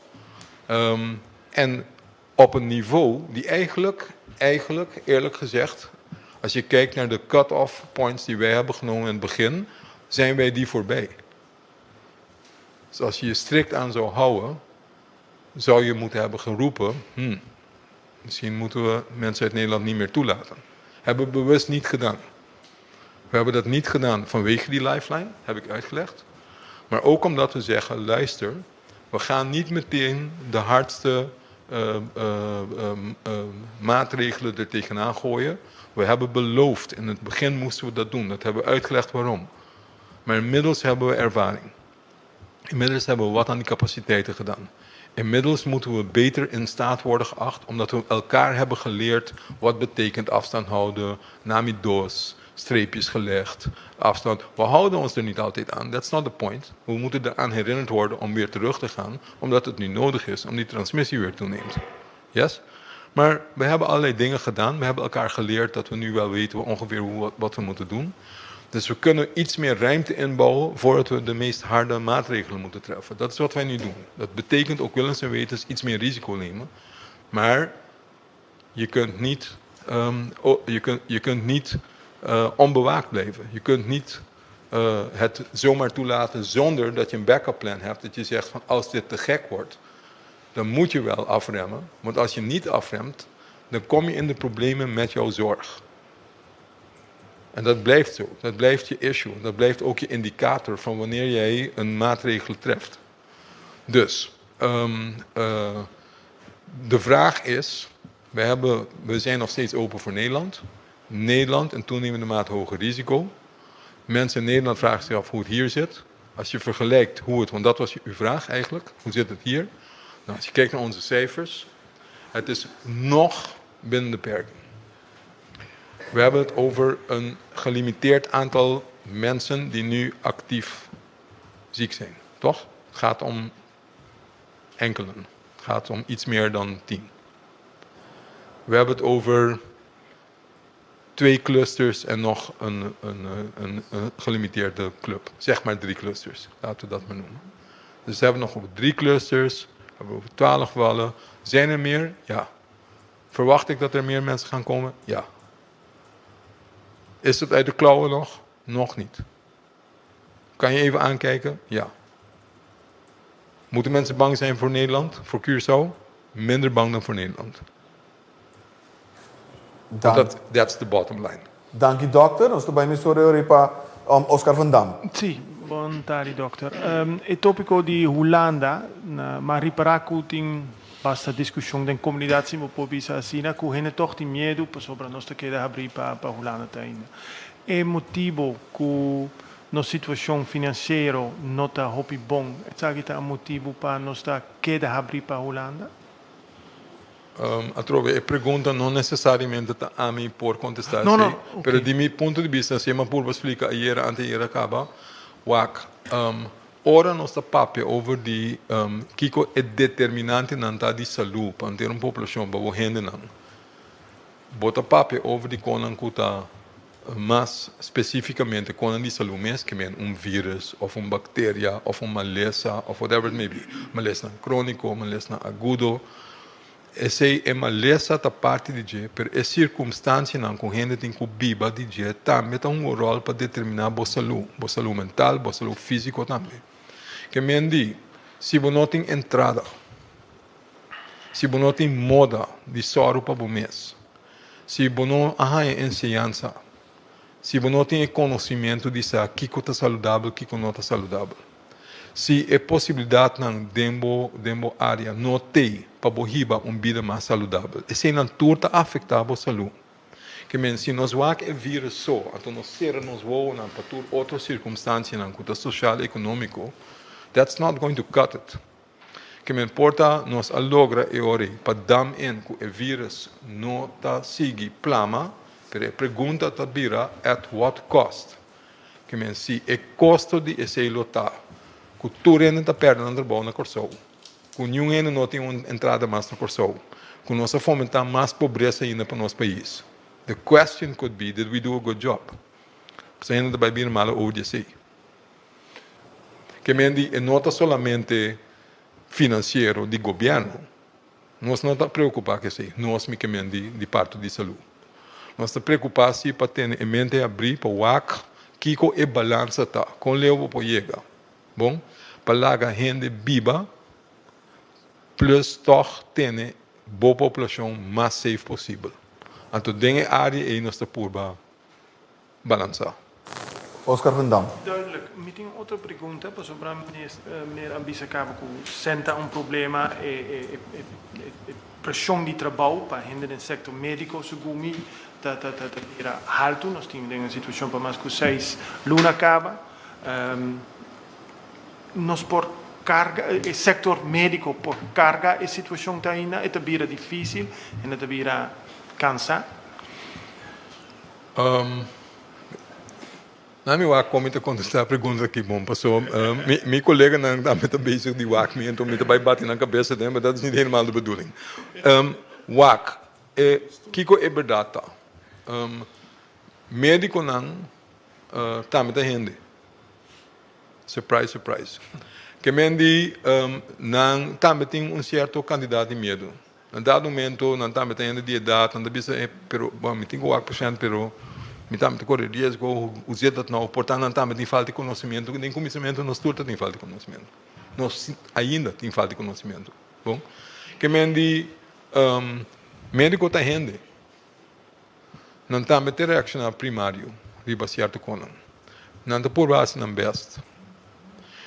En op een niveau die eigenlijk, eerlijk gezegd, als je kijkt naar de cut-off points die wij hebben genomen in het begin, zijn wij die voorbij. Dus als je je strikt aan zou houden, zou je moeten hebben geroepen, misschien moeten we mensen uit Nederland niet meer toelaten. Hebben we bewust niet gedaan. We hebben dat niet gedaan vanwege die lifeline, heb ik uitgelegd. Maar ook omdat we zeggen, luister, we gaan niet meteen de hardste maatregelen er tegenaan gooien. We hebben beloofd, in het begin moesten we dat doen. Dat hebben we uitgelegd waarom. Maar inmiddels hebben we ervaring. Inmiddels hebben we wat aan die capaciteiten gedaan. Inmiddels moeten we beter in staat worden geacht, omdat we elkaar hebben geleerd wat betekent afstand houden, namidos, streepjes gelegd, afstand. We houden ons er niet altijd aan, that's not the point. We moeten eraan herinnerd worden om weer terug te gaan, omdat het nu nodig is om die transmissie weer toeneemt. Yes? Maar we hebben allerlei dingen gedaan, we hebben elkaar geleerd dat we nu wel weten ongeveer wat we moeten doen. Dus we kunnen iets meer ruimte inbouwen voordat we de meest harde maatregelen moeten treffen. Dat is wat wij nu doen. Dat betekent ook willens en wetens iets meer risico nemen. Maar je kunt niet onbewaakt blijven. Je kunt niet het zomaar toelaten zonder dat je een backup plan hebt. Dat je zegt van als dit te gek wordt, dan moet je wel afremmen. Want als je niet afremt, dan kom je in de problemen met jouw zorg. En dat blijft zo. Dat blijft je issue. Dat blijft ook je indicator van wanneer jij een maatregel treft. Dus, um, uh, de vraag is, we, hebben, we zijn nog steeds open voor Nederland. Nederland een toenemende mate hoger risico. Mensen in Nederland vragen zich af hoe het hier zit. Als je vergelijkt hoe het, want dat was uw vraag eigenlijk, hoe zit het hier? Nou, als je kijkt naar onze cijfers, het is nog binnen de perken. We hebben het over een gelimiteerd aantal mensen die nu actief ziek zijn, toch? Het gaat om enkelen. Het gaat om iets meer dan 10. We hebben het over twee clusters en nog een gelimiteerde club. Zeg maar drie clusters, laten we dat maar noemen. Dus we hebben nog over drie clusters, we hebben over 12 gevallen. Zijn er meer? Ja. Verwacht ik dat er meer mensen gaan komen? Ja. Is het uit de klauwen nog? Nog niet. Kan je even aankijken? Ja. Moeten mensen bang zijn voor Nederland, voor Curaçao? Minder bang dan voor Nederland. That's the bottom line. Dank u, dokter. Nos ta bai pa Oscar van Dam. Si, bon tardi, dokter. E tópiko di Hulanda, m'a ripará ku tin basta diskushon den komunidat, si por bisa asina, ku hende toch tin miedu pasobra nos ta keda habrí pa Hulanda ainda. E motibu ku nos situashon finansiero no ta hopi bon, esaki ta motibu pa nos ta keda habrí pa Hulanda? Atrobe, e pregunta no nesesariamente ta ami por kontestá. No, okay. Pero di mi punto di bista, si mi por splika ayera, anteayera kaba, wak, ora nos ta papia over di kiko e determinantenan ta di salú pa tin un poblashon, pa hendenan. Bo ta papia over di kosnan ku ta mas spesífikamente kosnan di salú mes, ke men un virus, òf un bakteria, òf un malesa, òf whatever it may be. Malesa króniko, malesa agudo. Esei e malesa ta parti di dje, pero e sirkunstansianan ku hende tin ku biba di dje tambe ta un ròl pa determiná bo salú mental, bo salú físiko tambe. Ke men di, si bo no tin entrada, si bo no tin moda di sòru pa bo mes, si bo no haña enseñansa, si bo no tin konosementu di sa kiko ta saludabel, kiko no ta saludabel. Si e posibilidatnan den bo área no tin pa bo hiba un bida mas saludabel. Eseinan tur ta afektá bo salú. Ke men si nos wak e virus so, anto nos sera nos wowonan pa tur otro sirkunstansianan ku ta sosial ekonómiko, that's not going to cut it. Ke men por ta nos a logra e ora ei pa dam in ku e virus no ta sigui plama, pero e pregunta ta bira at what cost. Ke men si e kosto di esei lo ta, ku tur hende ta pèrdè nan trabou na Kòrsou, ku ningun hende no tin un entrada mas na Kòrsou, ku nos a fomentá mas pobresa ainda pa nos pais. The question could be, did we do a good job? Pasobra hende ta bai bira malo over di esei. Ke men di, e no ta solamente finansiero di gobièrnu. Nos no ta preokupá ku esei, nos mi ke men di parti di salú. Nos ta preokupá si pa tene e mente habrí pa wak kiko e balansa ta, kon leu bo por yega. Bon, pa laga hende biba plus toch tene bo poblashon mas safe posibel. Anto den e área ei nos ta purba balansá. Oscar van Dam. Duidelijk. Mi tin otro pregunta pasobra meneer a bisa kaba ku sèn ta un problema e preshon di trabou pa hende den sektor médiko segun mi ta bira altu. Nos tin den un situashon pa mas ku 6 luna kaba. Nos por karga e sektor médiko por karga e situashon ta ainda e ta bira difísil e ta bira kansá. Na mi wak kon mi ta kontestá e pregunta aki bon paso mi koleganan tambe ta bezig di wak mi enton mi ta bai bati nan kabesa den, maar dat is niet helemaal de bedoeling. Wak, e kiko e bèrdat ta? Médikonan tambe ta hende. Surprise, surprise. Ke men di nan tambe tin un sierto kantidat di miedu. Na dado momento nan tambe ta hende di edat, nan ta bisa, pero bon, mi tin ku wak pashènt, pero mi tambe ta kore riesgo, hoe zit dat nou? Por tanto nan tambe tin falta di konosementu. Den kuminsamentu nos tur ta tin falta di konosementu. Nos ainda tin falta di konosementu. Bon, ke men di médiko ta hende. Nan tambe ta reakshoná primario riba sierto kosnan. Nan ta purba hasi nan best.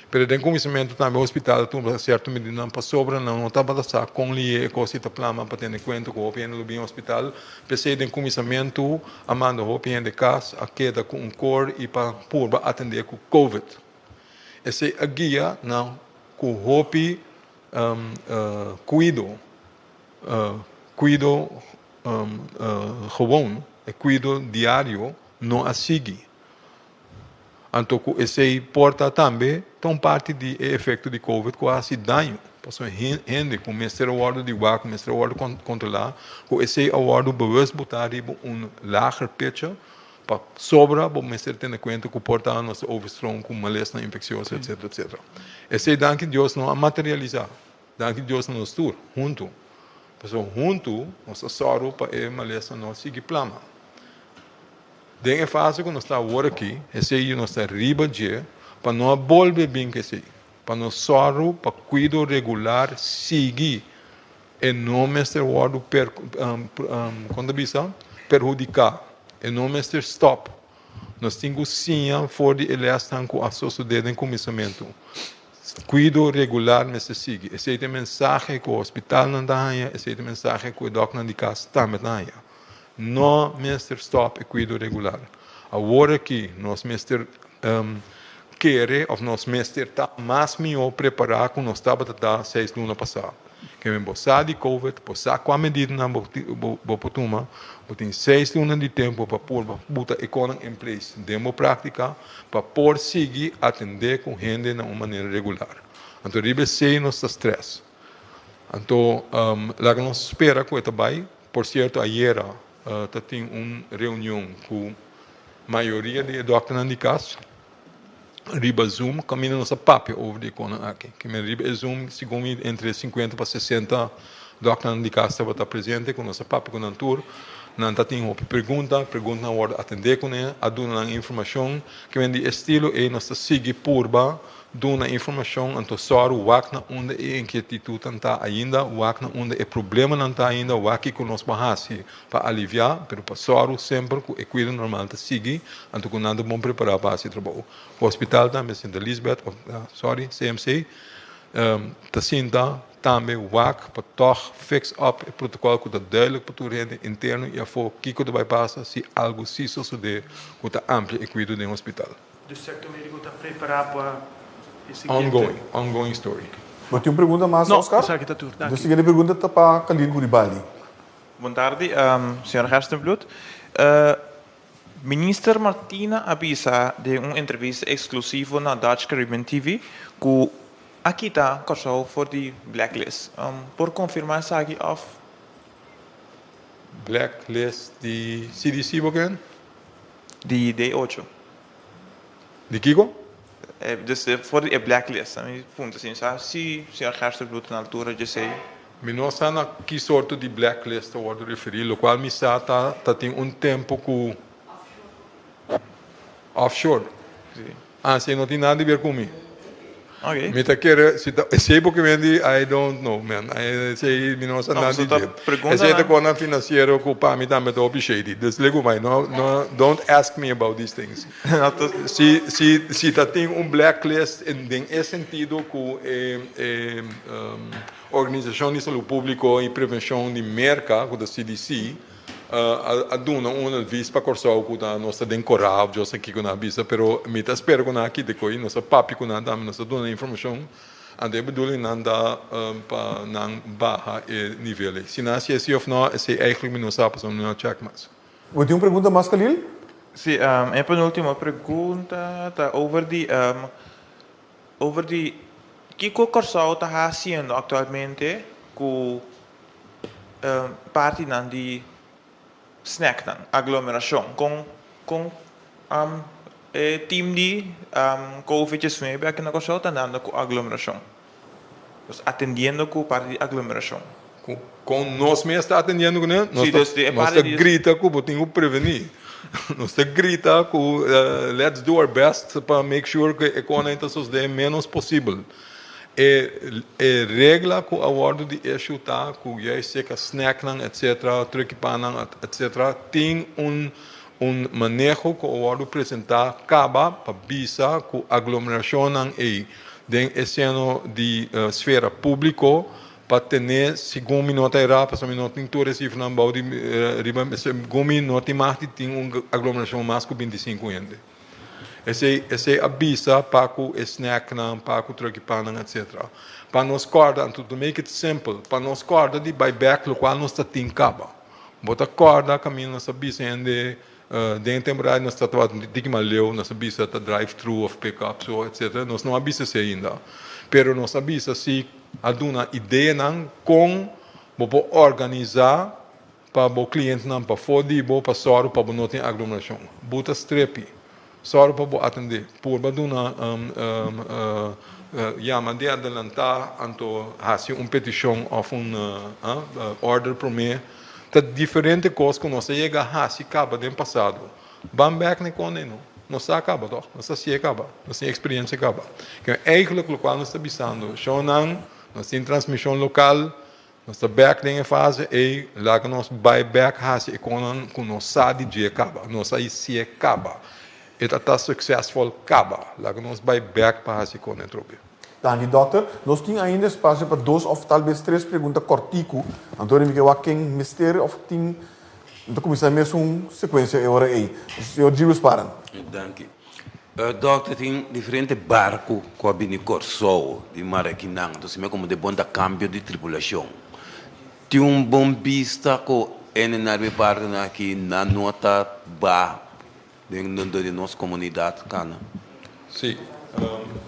Pero den kuminsamentu tambe hospital a tuma sierto medidanan pasobra nan no tabata sa kon lihe e kos ta plama pa tene kuenta ku hopi hende lo bin hospital. P'esei den kuminsamentu a manda hopi hende kas, a keda ku un kor i pa purba atendé ku covid. Esei a guia na ku hopi kuido, kuido gewoon, e kuido diario no a sigui. Anto ku esei por ta tambe ta un parti di e efekto di covid ku a hasi daño. Pasobra hende ku mester a wòrdu di wak, ku mester a wòrdu kontrolá, ku esei a wòrdu bewust botá riba un lager pecha pa sobra bo mester tene kuenta ku por ta nos overstroom ku malesnan infeksioso etsetera etsetera. Esei danki Dios no a materialisá. Danki Dios na nos tur huntu. Pasobra huntu nos a sòru pa e malesa no sigui plama. Den e fase ku nos ta awor aki, esei nos ta riba dje pa no a bolbe bin ku esei, pa nos sòru pa kuido regular sigui e no mester wòrdu per, kon ta bisa, perhudiká, e no mester stòp. Nos tin ku siña for di e lèsnan ku a sosodé den kuminsamentu. Kuido regular mester sigui. Esei ta e mensahe ku hospitalnan ta haña, esei ta e mensahe ku e dòkternan di kas tambe ta haña. No mester stòp e kuido regular. Awor aki nos mester kere òf nos mester ta mas mihó prepará ku nos tabata ta seis luna pasá. Keme bo sa di covid, bo sa kua medidanan bo por tuma, bo tin seis luna di tempu pa purba buta e konan en place den bo práktika pa por sigui atendé ku hende na un manera regular. Anto riba esei nos ta strès. Anto laga nos spera ku e ta bai. Por sierto ayera ta tin un reunion ku mayoria di e dòkternan di kas riba zoom kaminda nos a papia over di e konan aki. Kimen riba e zoom segun mi entre sinkuenta pa sesenta dòkternan di kas tabata presente ku nos a papia ku nan tur. Nan ta tin hopi pregunta, preguntanan a wòrdu atendé kuné, a duna nan informashon. Kimen di e estilo ei nos ta sigui purba Duna informashon, anto sòru wak na unda e inkietitutnan ta ainda, wak na unda e problemanan ta ainda, wak kiko nos por hasi pa aliviá, pero pa sòru semper ku e kuido normal ta sigui, anto ku nan ta bon prepará pa hasi trabou. Hospital tambe Sint Elisabeth, sorry, CMC, ta sinta tambe wak pa tòg fix up e protokòl ku ta duidelijk pa tur hende interno i afó kiko ta bai pasa si algu si sosodé ku ta amplia e kuido den hospital. Dus sector medico ta prepara pa e siguiente. Ongoing, ongoing story. Bo tin un pregunta mas, No, Oscar? esaki ta tur. De Danki. siguiente pregunta ta pa Khalil Guribaldi. Bon tardi, señor Gerstenbluth. Minister Martina a bisa den un entrevista exclusivo na Dutch Caribbean TV cu a kita Kòrsou for di blacklist. Por confirma esaki of? Blacklist di CDC bo ken? Di D ocho. Di kiko? Dus for di e blacklist. Mi punta si mi sa si señor Gerstenbluth na altura dje esei. Mi no sa na ki sorto di blacklist ta wordo referi, locual mi sa ta ta tin un tempo cu Offshore. Si. Ah, si no tin nada di ber cu mi. Ok. Mi ta kere, si ta esey bo ke mendi, I don't know man. Esey mi no sa No, nada so di ta dje. pregunta Esey ta nan. konan financiero cu pa mi tambe ta hopi shady. Dus legu mai, no, no, don't ask me about these things. No, ta. Si, si, si ta tin un blacklist en den e sentido cu e, e Organisacion di Salud Publico y Prevencion di Merca, cu ta CDC, a duna un advis pa Kòrsou ku ta nos ta den korá òf djos aki ku nan a bisa pero mi ta spera ku nan a kita ko'i nos a papia ku nan tambe nos a duna informashon anto e bedoeling nan ta pa nan baha e nivel ei si nan hasi esei òf no esei eigentlik mi no sa pasobra mi no a chèk mas. Bo tin un pregunta mas Khalil? Si, e penultimo pregunta ta over di over di kiko Kòrsou ta hasiendo aktualmente ku partinan di snacknan, aglomerashon. Kon kon e team di Covid 19 aki na Kòrsou ta andando ku aglomerashon? Nos atendiendo ku parti di aglomerashon. Kon nos mes ta atendiendo kuné? Nos ta nos ta grita ku bo tin ku prevení. Nos ta grita ku let's do our best pa make sure ku e kosnan ta sosodé ménos posibel. E e regla ku a wòrdu di issue ta ku juist seka snacknan etc. Trukipannan etc. Tin un un maneho ku a wòrdu presentá kaba pa bisa ku aglomerashonnan ei. Den e seno di sfera públiko pa tene segun mi no ta erá pasobra mi no tin tur e sifranan bou di riba segun mi no tin mag di tin un aglomerashon mas ku 25 hende. Esei esei a bisa pa ku e snacknan pa ku truck di pannan etcetera. Pa nos kòrda anto to make it simple pa nos kòrda di bai bèk lokual nos ta tin kaba. Bo ta kòrda kaminda nos ta bisa hende Den e temporada nos ta tabata un tiki mas leu, nos a bisa ta drive thru of pick up so etcetera, nos no a bisa esei ainda. Pero nos a bisa si a duna ideanan kon bo por organisa pa bo clientenan pafó di bo pa sòru pa bo no tin aglomerashon. Bo ta strepi, sòru pa bo atendé, purba duna yama di adelantá anto hasi un petishon of un order promé. Ta diferente kos ku nos a yega hasi kaba den pasado. Ban bèk na e kòne no. Nos sa kaba tòg. Nos ta si'e kaba. Nos tin eksperiencia kaba. Ke eigenlijk lokual nos ta bisando, shownan, nos tin transmishon lokal, nos ta bèk den e fase ei, laga nos bai bèk hasi e konan ku nos sa di dje kaba. Nos a si'e kaba. E ta ta suksesvol kaba. Laga nos bai bèk pa hasi kòne atrobe. Danki dòkter. Nos tin ainda espasio pa dos òf talbes tres pregunta kòrtiku. Anto mi ke wak ken mester òf tin. Mi ta kuminsá mesun sekuensia e ora ei. Señor Gilbert Sparen. Danki. Dòkter, tin diferente barku ku a bini Kòrsou di Marakinan. Anto si mi a komo de bon ta kambio di tripulashon. Tin un bon bista ku ene na riba e barkunan aki nan no ta ba Den di nos komunidat kana. Sí,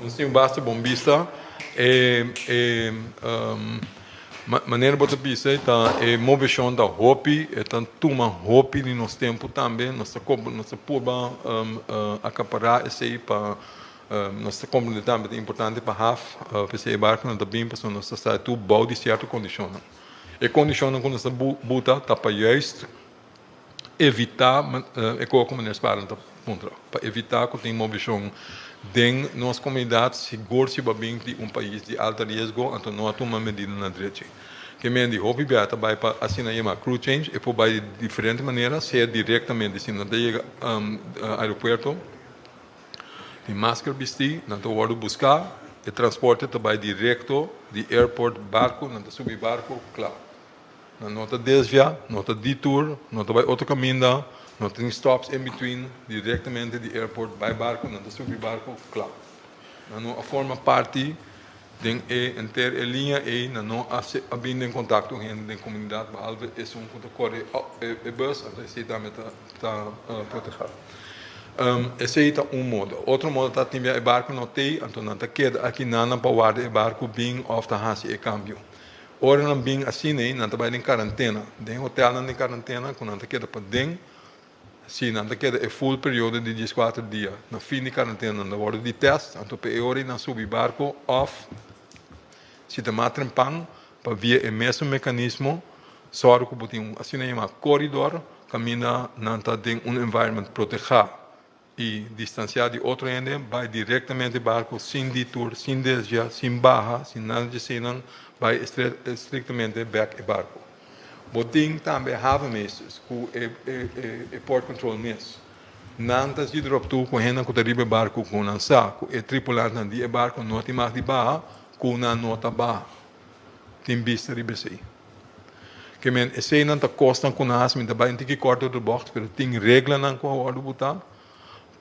nos tin un basta bon bista. E e manera bo ta bisa ta e moveshon ta hopi, e ta tuma hopi di nos tempu tambe. Nos ta nos ta purba akapará esei pa nos ta komprendé tambe ta importante pa haf p'esei e barkunan ta bin pasobra nos ta sa tur bou di sierto kondishonnan. E kondishonnan ku nos ta buta ta pa juist evitá e kos ku meneer Sparen ta puntra, pa evitá ku tin movishon den nos komunidat, sigur si bo a bin di un pais di alta riesgo, anto no a tuma medidanan drechi. Ke men di hopi bia ta bai pa asina yama crew change, e por bai di diferente manera, sea direktamente si nan ta yega aeropuerto, tin masker bistí, nan ta wòrdu buská, e transporte ta bai direkto di airport barku, nan ta subi barku, kla. Nan no ta desvia, no ta detour, no ta bai otro caminda, no tin stops in between, directamente di airport bai barco, nan ta subi barco, cla. Nan no a forma parti den e henter e liña ey, nan no a a bin den contacto cu hende den comunidad behalve esun cu ta core e bus, anto esey tambe ta ta proteha. Esey ta un modo. Otro modo ta tin bia e barco no tey, anto nan ta keda aki nan nan pa warda e barco bin of ta haci e cambio. Ora nan bin asina ei, nan ta bai den karantena, den hotelnan den karantena ku nan ta keda paden. Si nan ta keda e full periodo di dieskuater dia. Na fin di karantena nan ta wòrdu di tèst, anto pa e ora ei nan subi barko òf si ta mas trempan pa via e mesun mekanismo sòru ku bo tin un asina yamá koridor kaminda nan ta den un environment protehá. I distansiá di otro hende, bai direktamente barku sin detour, sin desvia, sin baha, sin nada di eseinan, bai estriktamente bèk e barku. Bo tin tambe havenmeesters ku e e port control mes. Nan ta zit erop tur ku hendenan ku ta riba e barku ku nan sa ku e tripulantenan di e barku no tin mag di baha, ku nan no ta baha. Tin bista riba esei. Ke men eseinan ta kosnan ku nan hasi, mi ta bai un tiki kort door de bocht, pero tin reglanan ku a wòrdu butá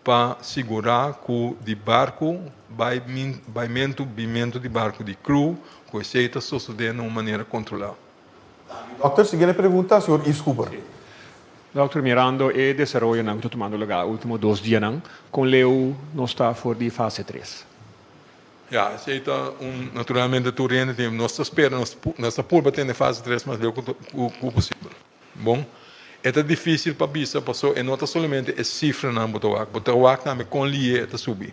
pa sigurá ku di barku bai baimentu, bimentu di barku di crew, ku esei ta sosodé na un manera kontrolá. Dòkter, siguiente pregunta, señor Yves Cooper. Dòkter, mirando e desaroyonan ku ta tumando lugá último dos dianan, kon leu nos ta for di fase tres? Ya, esei ta un, naturalmente tur hende tin, nos ta spera, nos nos ta purba tene fase tres mas leu ku posibel. Bon, e ta dificil pa bisa paso e no ta solamente e cifranan bo ta wak, bo ta wak tambe kon lihe e ta subi.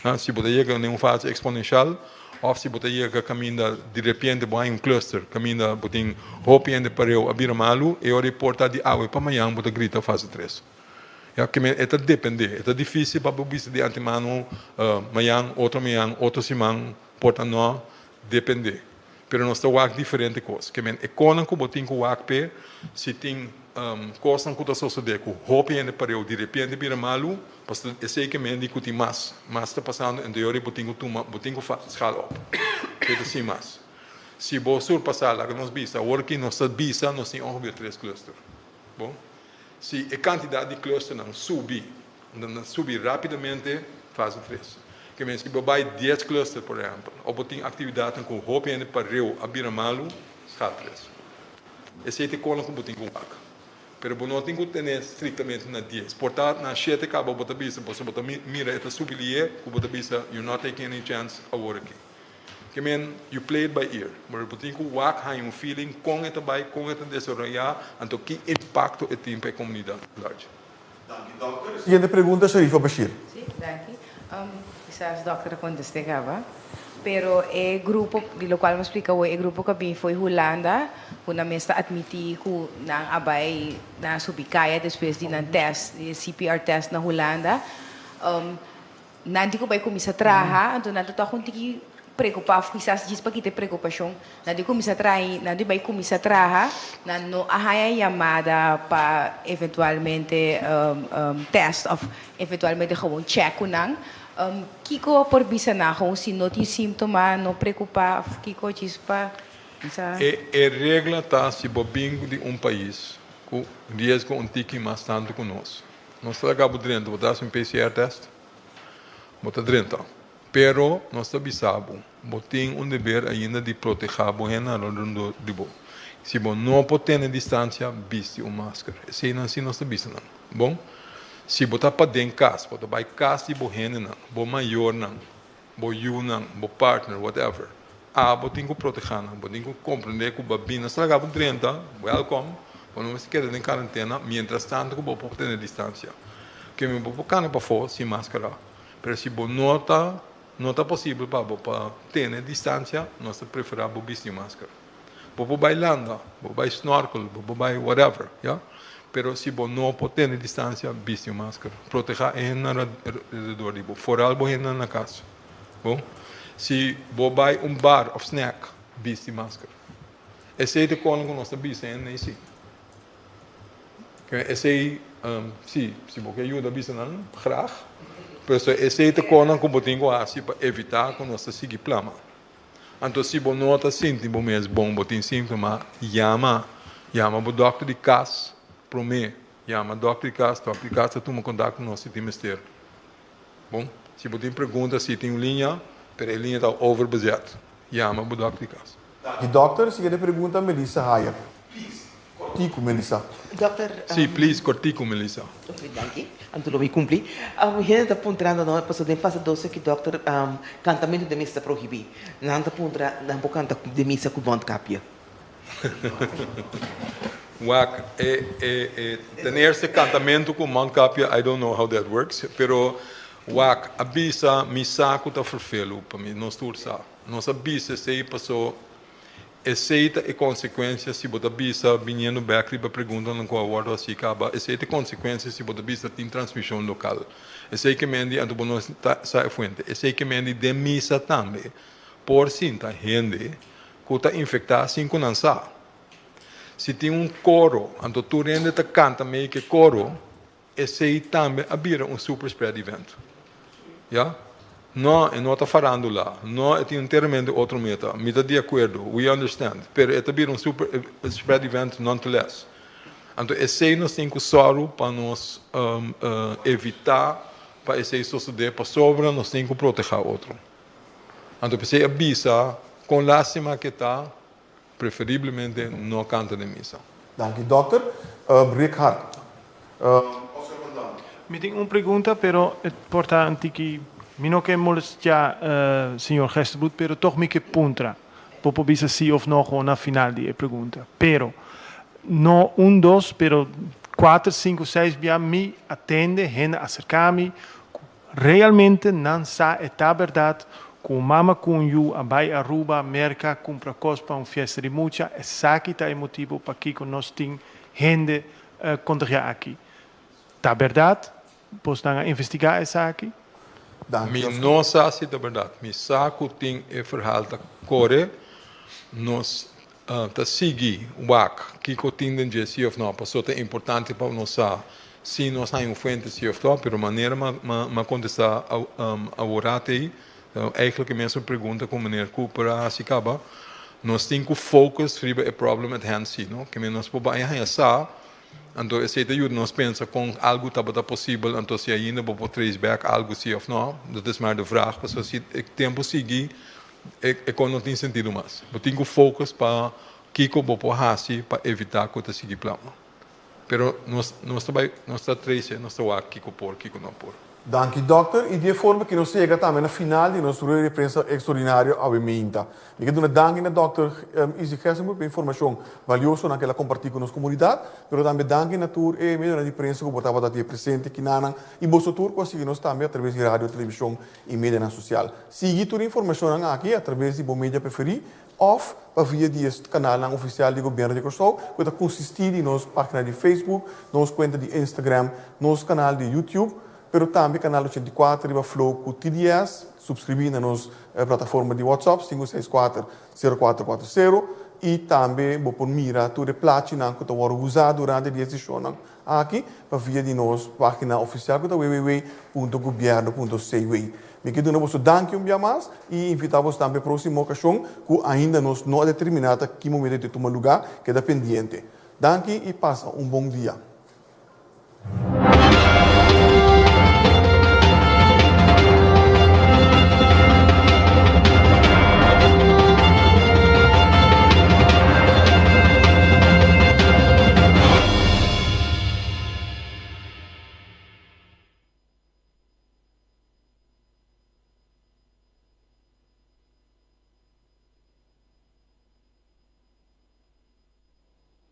Ha, si bo ta yega den un fase exponencial of si bo ta yega kaminda di repente bo haña un cluster, kaminda bo tin hopi hende pareu a bira malu, e ora ei por ta di awe pa mañan bo ta grita fase tres. Ya ke men e ta depende, e ta dificil pa bo bisa di antemano mañan, otro mañan, otro siman, por ta no, depende. Pero nos ta wak diferente kos. Ke men e konan ku bo tin ku wak p'e, si tin Kosnan ku ta sosodé ku hopi hende pareu di repente bira malu, pasobra esei ke men di ku tin mas, mas ta pasando, ento yori bo tin ku tuma, bo tin ku schaal op. Ke ta sin mas. Si bo surpasá, laga nos bisa, awor ki nos ta bisa nos tin ongeveer tres cluster. Bon. Si e kantidat di clusternan subi, nan subi rapidamente, fase tres. Ke men si bo bai dies cluster, por ehèmpel, òf bo tin aktividatnan ku hopi hende pareu a bira malu, schaal tres. Esei ta e konan ku bo tin ku wak. Pero bo no tin ku tene striktamente na dies. Por ta na shete kaba bo ta bisa, pasobra bo ta mira e ta subi lié ku bo ta bisa you're not taking any chance awor aki. Ke men, you play it by ear. Pero bo tin ku wak, haña un feeling kon e ta bai, kon e ta desaroyá, anto ki impakto e tin pa e komunidat at large. Danki dòkter. Siguiente pregunta Sharifa Bashir. Sí, danki. Kisas dòkter a kontest'é kaba. Pero e grupo, di lokual mi a splika awor, e grupo ku a bin fo'i Hulanda, ku nan mes ta atmití ku nan a bai, nan a subi kaya despues di nan tèst, di e CPR tèst na Hulanda, nan tin ku bai kuminsá traha, anto nan ta tòg un tiki preokupá, òf kisas djis pa kita e preokupashon, nan tin kuminsá traha, nan tin bai kuminsá traha, nan no a haña yamada pa eventualmente tèst òf eventualmente gewoon chèk ku nan. Kiko por bisa nan gewoon si no tin síntoma, no preokupá òf kiko djis pa bisa? E e regla ta si bo bin di un pais ku riesgo un tiki mas tantu ku nos, nos ta laga bo drenta, bo ta hasi un PCR tèst, bo ta drenta. Pero nos ta bisa bo, bo tin un deber ainda di protehá bo hendenan rondó di bo. Si bo no por tene distansia, bisti un masker. Eseinan si nos ta bisa nan. Bon, si bo ta paden kas, bo ta bai kas di bo hendenan, bo mayornan, bo yunan, bo partner, whatever, abo tin ku protehá nan. Bo tin ku komprendé ku bo a bini nos ta laga bo drenta, wèlkòm, bo no mester keda den karentena miéntras tantu ku bo por tene distansia. Keme bo por kana pafó sin maskara. Pero si bo no ta no ta posibel pa bo pa tene distancia, nos ta prefera bo bisti masker. Bo por bai landa, bo por bai snorkel, bo por bai whatever, ya. Pero si bo no por tene distancia, bisti un masker. Proteha e hendenan alrededor di bo, foral bo hendenan na cas. Bon? Si bo bai un bar of snack, bisti masker. Esey ta con cu nos ta bisa hende si. Esei, si, si bo ke yuda bisa nan, graag. Pero esei ta konan ku bo tin ku hasi pa evitá ku nos ta sigui plama. Anto si bo no ta sinti bo mes bon, bo tin síntoma, yama. Yama bo dòkter di kas promé. Yama dòkter di kas, dòkter di kas ta tuma kontakto ku nos si tin mester. Bon, si bo tin pregunta, si tin un liña, pero e liña ta overbezet. Yama bo dòkter di kas. Danki dòkter. Siguiente pregunta Melissa Hayer. Please, kortiku Melissa. Dòkter, Sí, please, kortiku Melissa. Ok, danki. Anto lo mi kumpli. Hende ta puntrando no, pasobra den fase dos aki dòkter, kantamentu den misa ta prohibí. Nan ta puntra, nan por kanta den misa ku mondkapje? Wak, e, e, e, ten eerste kantamentu ku mondkapje, I don't know how that works, pero wak, a bisa mi sa ku ta ferfelu pa mi, nos tur sa. Nos a bisa esei paso esei ta e konsekuensia si bo ta bisa, biniendo bek riba preguntanan ku a wòrdu hasi kaba, esei ta e konsekuensia si bo ta bisa tin transmishon lokal. Esei ke men di, anto bo no ta sa e fuente. Esei ke men di den misa tambe por sinta hende ku ta infektá sin ku nan sa. Si tin un koro, anto tur hende ta kanta mei ku e koro, esei tambe a bira un super spread event. Ya? No, e no ta farándula. No, e tin enteramente otro meta. Mi ta di akuerdo, we understand. Pero e ta bira un super spread event nonetheless. Anto esei nos tin ku sòru pa nos evitá pa esei sosodé pasobra nos tin ku protehá otro. Anto p'esei a bisa kon lástima ke ta, preferiblemente no kanta den misa. Danki dòkter. Rick Hart. Oscar van Dam. Mi tin un pregunta pero e por ta un tiki mi no ke molestiá señor Gesterbroek pero tog mi ke puntra. Bo por bisa si of no gewoon na final di e pregunta. Pero no un dos pero kuater sinku seis bia mi a tende hende aserká mi ku Realmente nan sa e ta berdad cu un mama cu un yu a bay Aruba, Merca, cumpra cos pa un fiesta di mucha, esaki ta e motibo pakico nos tin hende contagia aki. Ta berdad? Bosnan a investiga esaki? Mi no sa si ta berdad. Mi sa cu tin e verhaal ta core. Nos. Ta sigui wak kiko tin den dje si of no, paso ta importante pa nos sa si nos haña un fuente si of no, pero manera m'a kontestá aworat ei, eigenlijk e mesun pregunta ku meneer Cooper a hasi kaba, nos tin ku focus riba e problem at hand si no, ke nos por bai haña sa, anto esei ta yuda nos pensa kon algu tabata posibel, anto si ainda bo por trace back algu si of no, dat is maar de vraag, pasobra si e tempu sigui E kon no tin sentido mas. Bo tin ku focus pa kiko bo por hasi pa evita ku ta sigui plama. Pero nos nos ta bai nos ta trece nos ta wak kiko por kiko no por. Danki Dòkter i di e forma ki nos yega tambe na final di nos rueda di prensa extraordinario awe meinta. Mi ke duna danki na Dòkter Izzy Gerstenbluth pa e informashon valiosonan ku el a kompartí ku nos komunidat, pero tambe danki na tur e medionan di prensa ku bo tabata di e presente kinanan i boso tur ku a sigui nos tambe atraves di radio, televishon i medianan sosial. Sigui tur e informashonnan aki atraves di bo media preferí òf pa via di e kanalnan ofisial di Gobièrnu di Kòrsou ku ta konsistí di nos página di Facebook, nos kuenta di Instagram, nos kanal di YouTube, pero tambe kanal 84 riba Flow ku TDS. Supskribí na nos plataforma di WhatsApp 564 0440 i tambe bo por mira tur e plachinan ku ta wòrdu usá durante di e seshonnan Aki pa via di nos pagina ofisial ku ta www.gobierno.cw. Mi ke duna boso danki un bia mas i invitá boso tambe próksimo okashon ku ainda nos no a determiná ta ki momento e ta tuma lugá, keda pendiente. Danki i pasa un bon dia.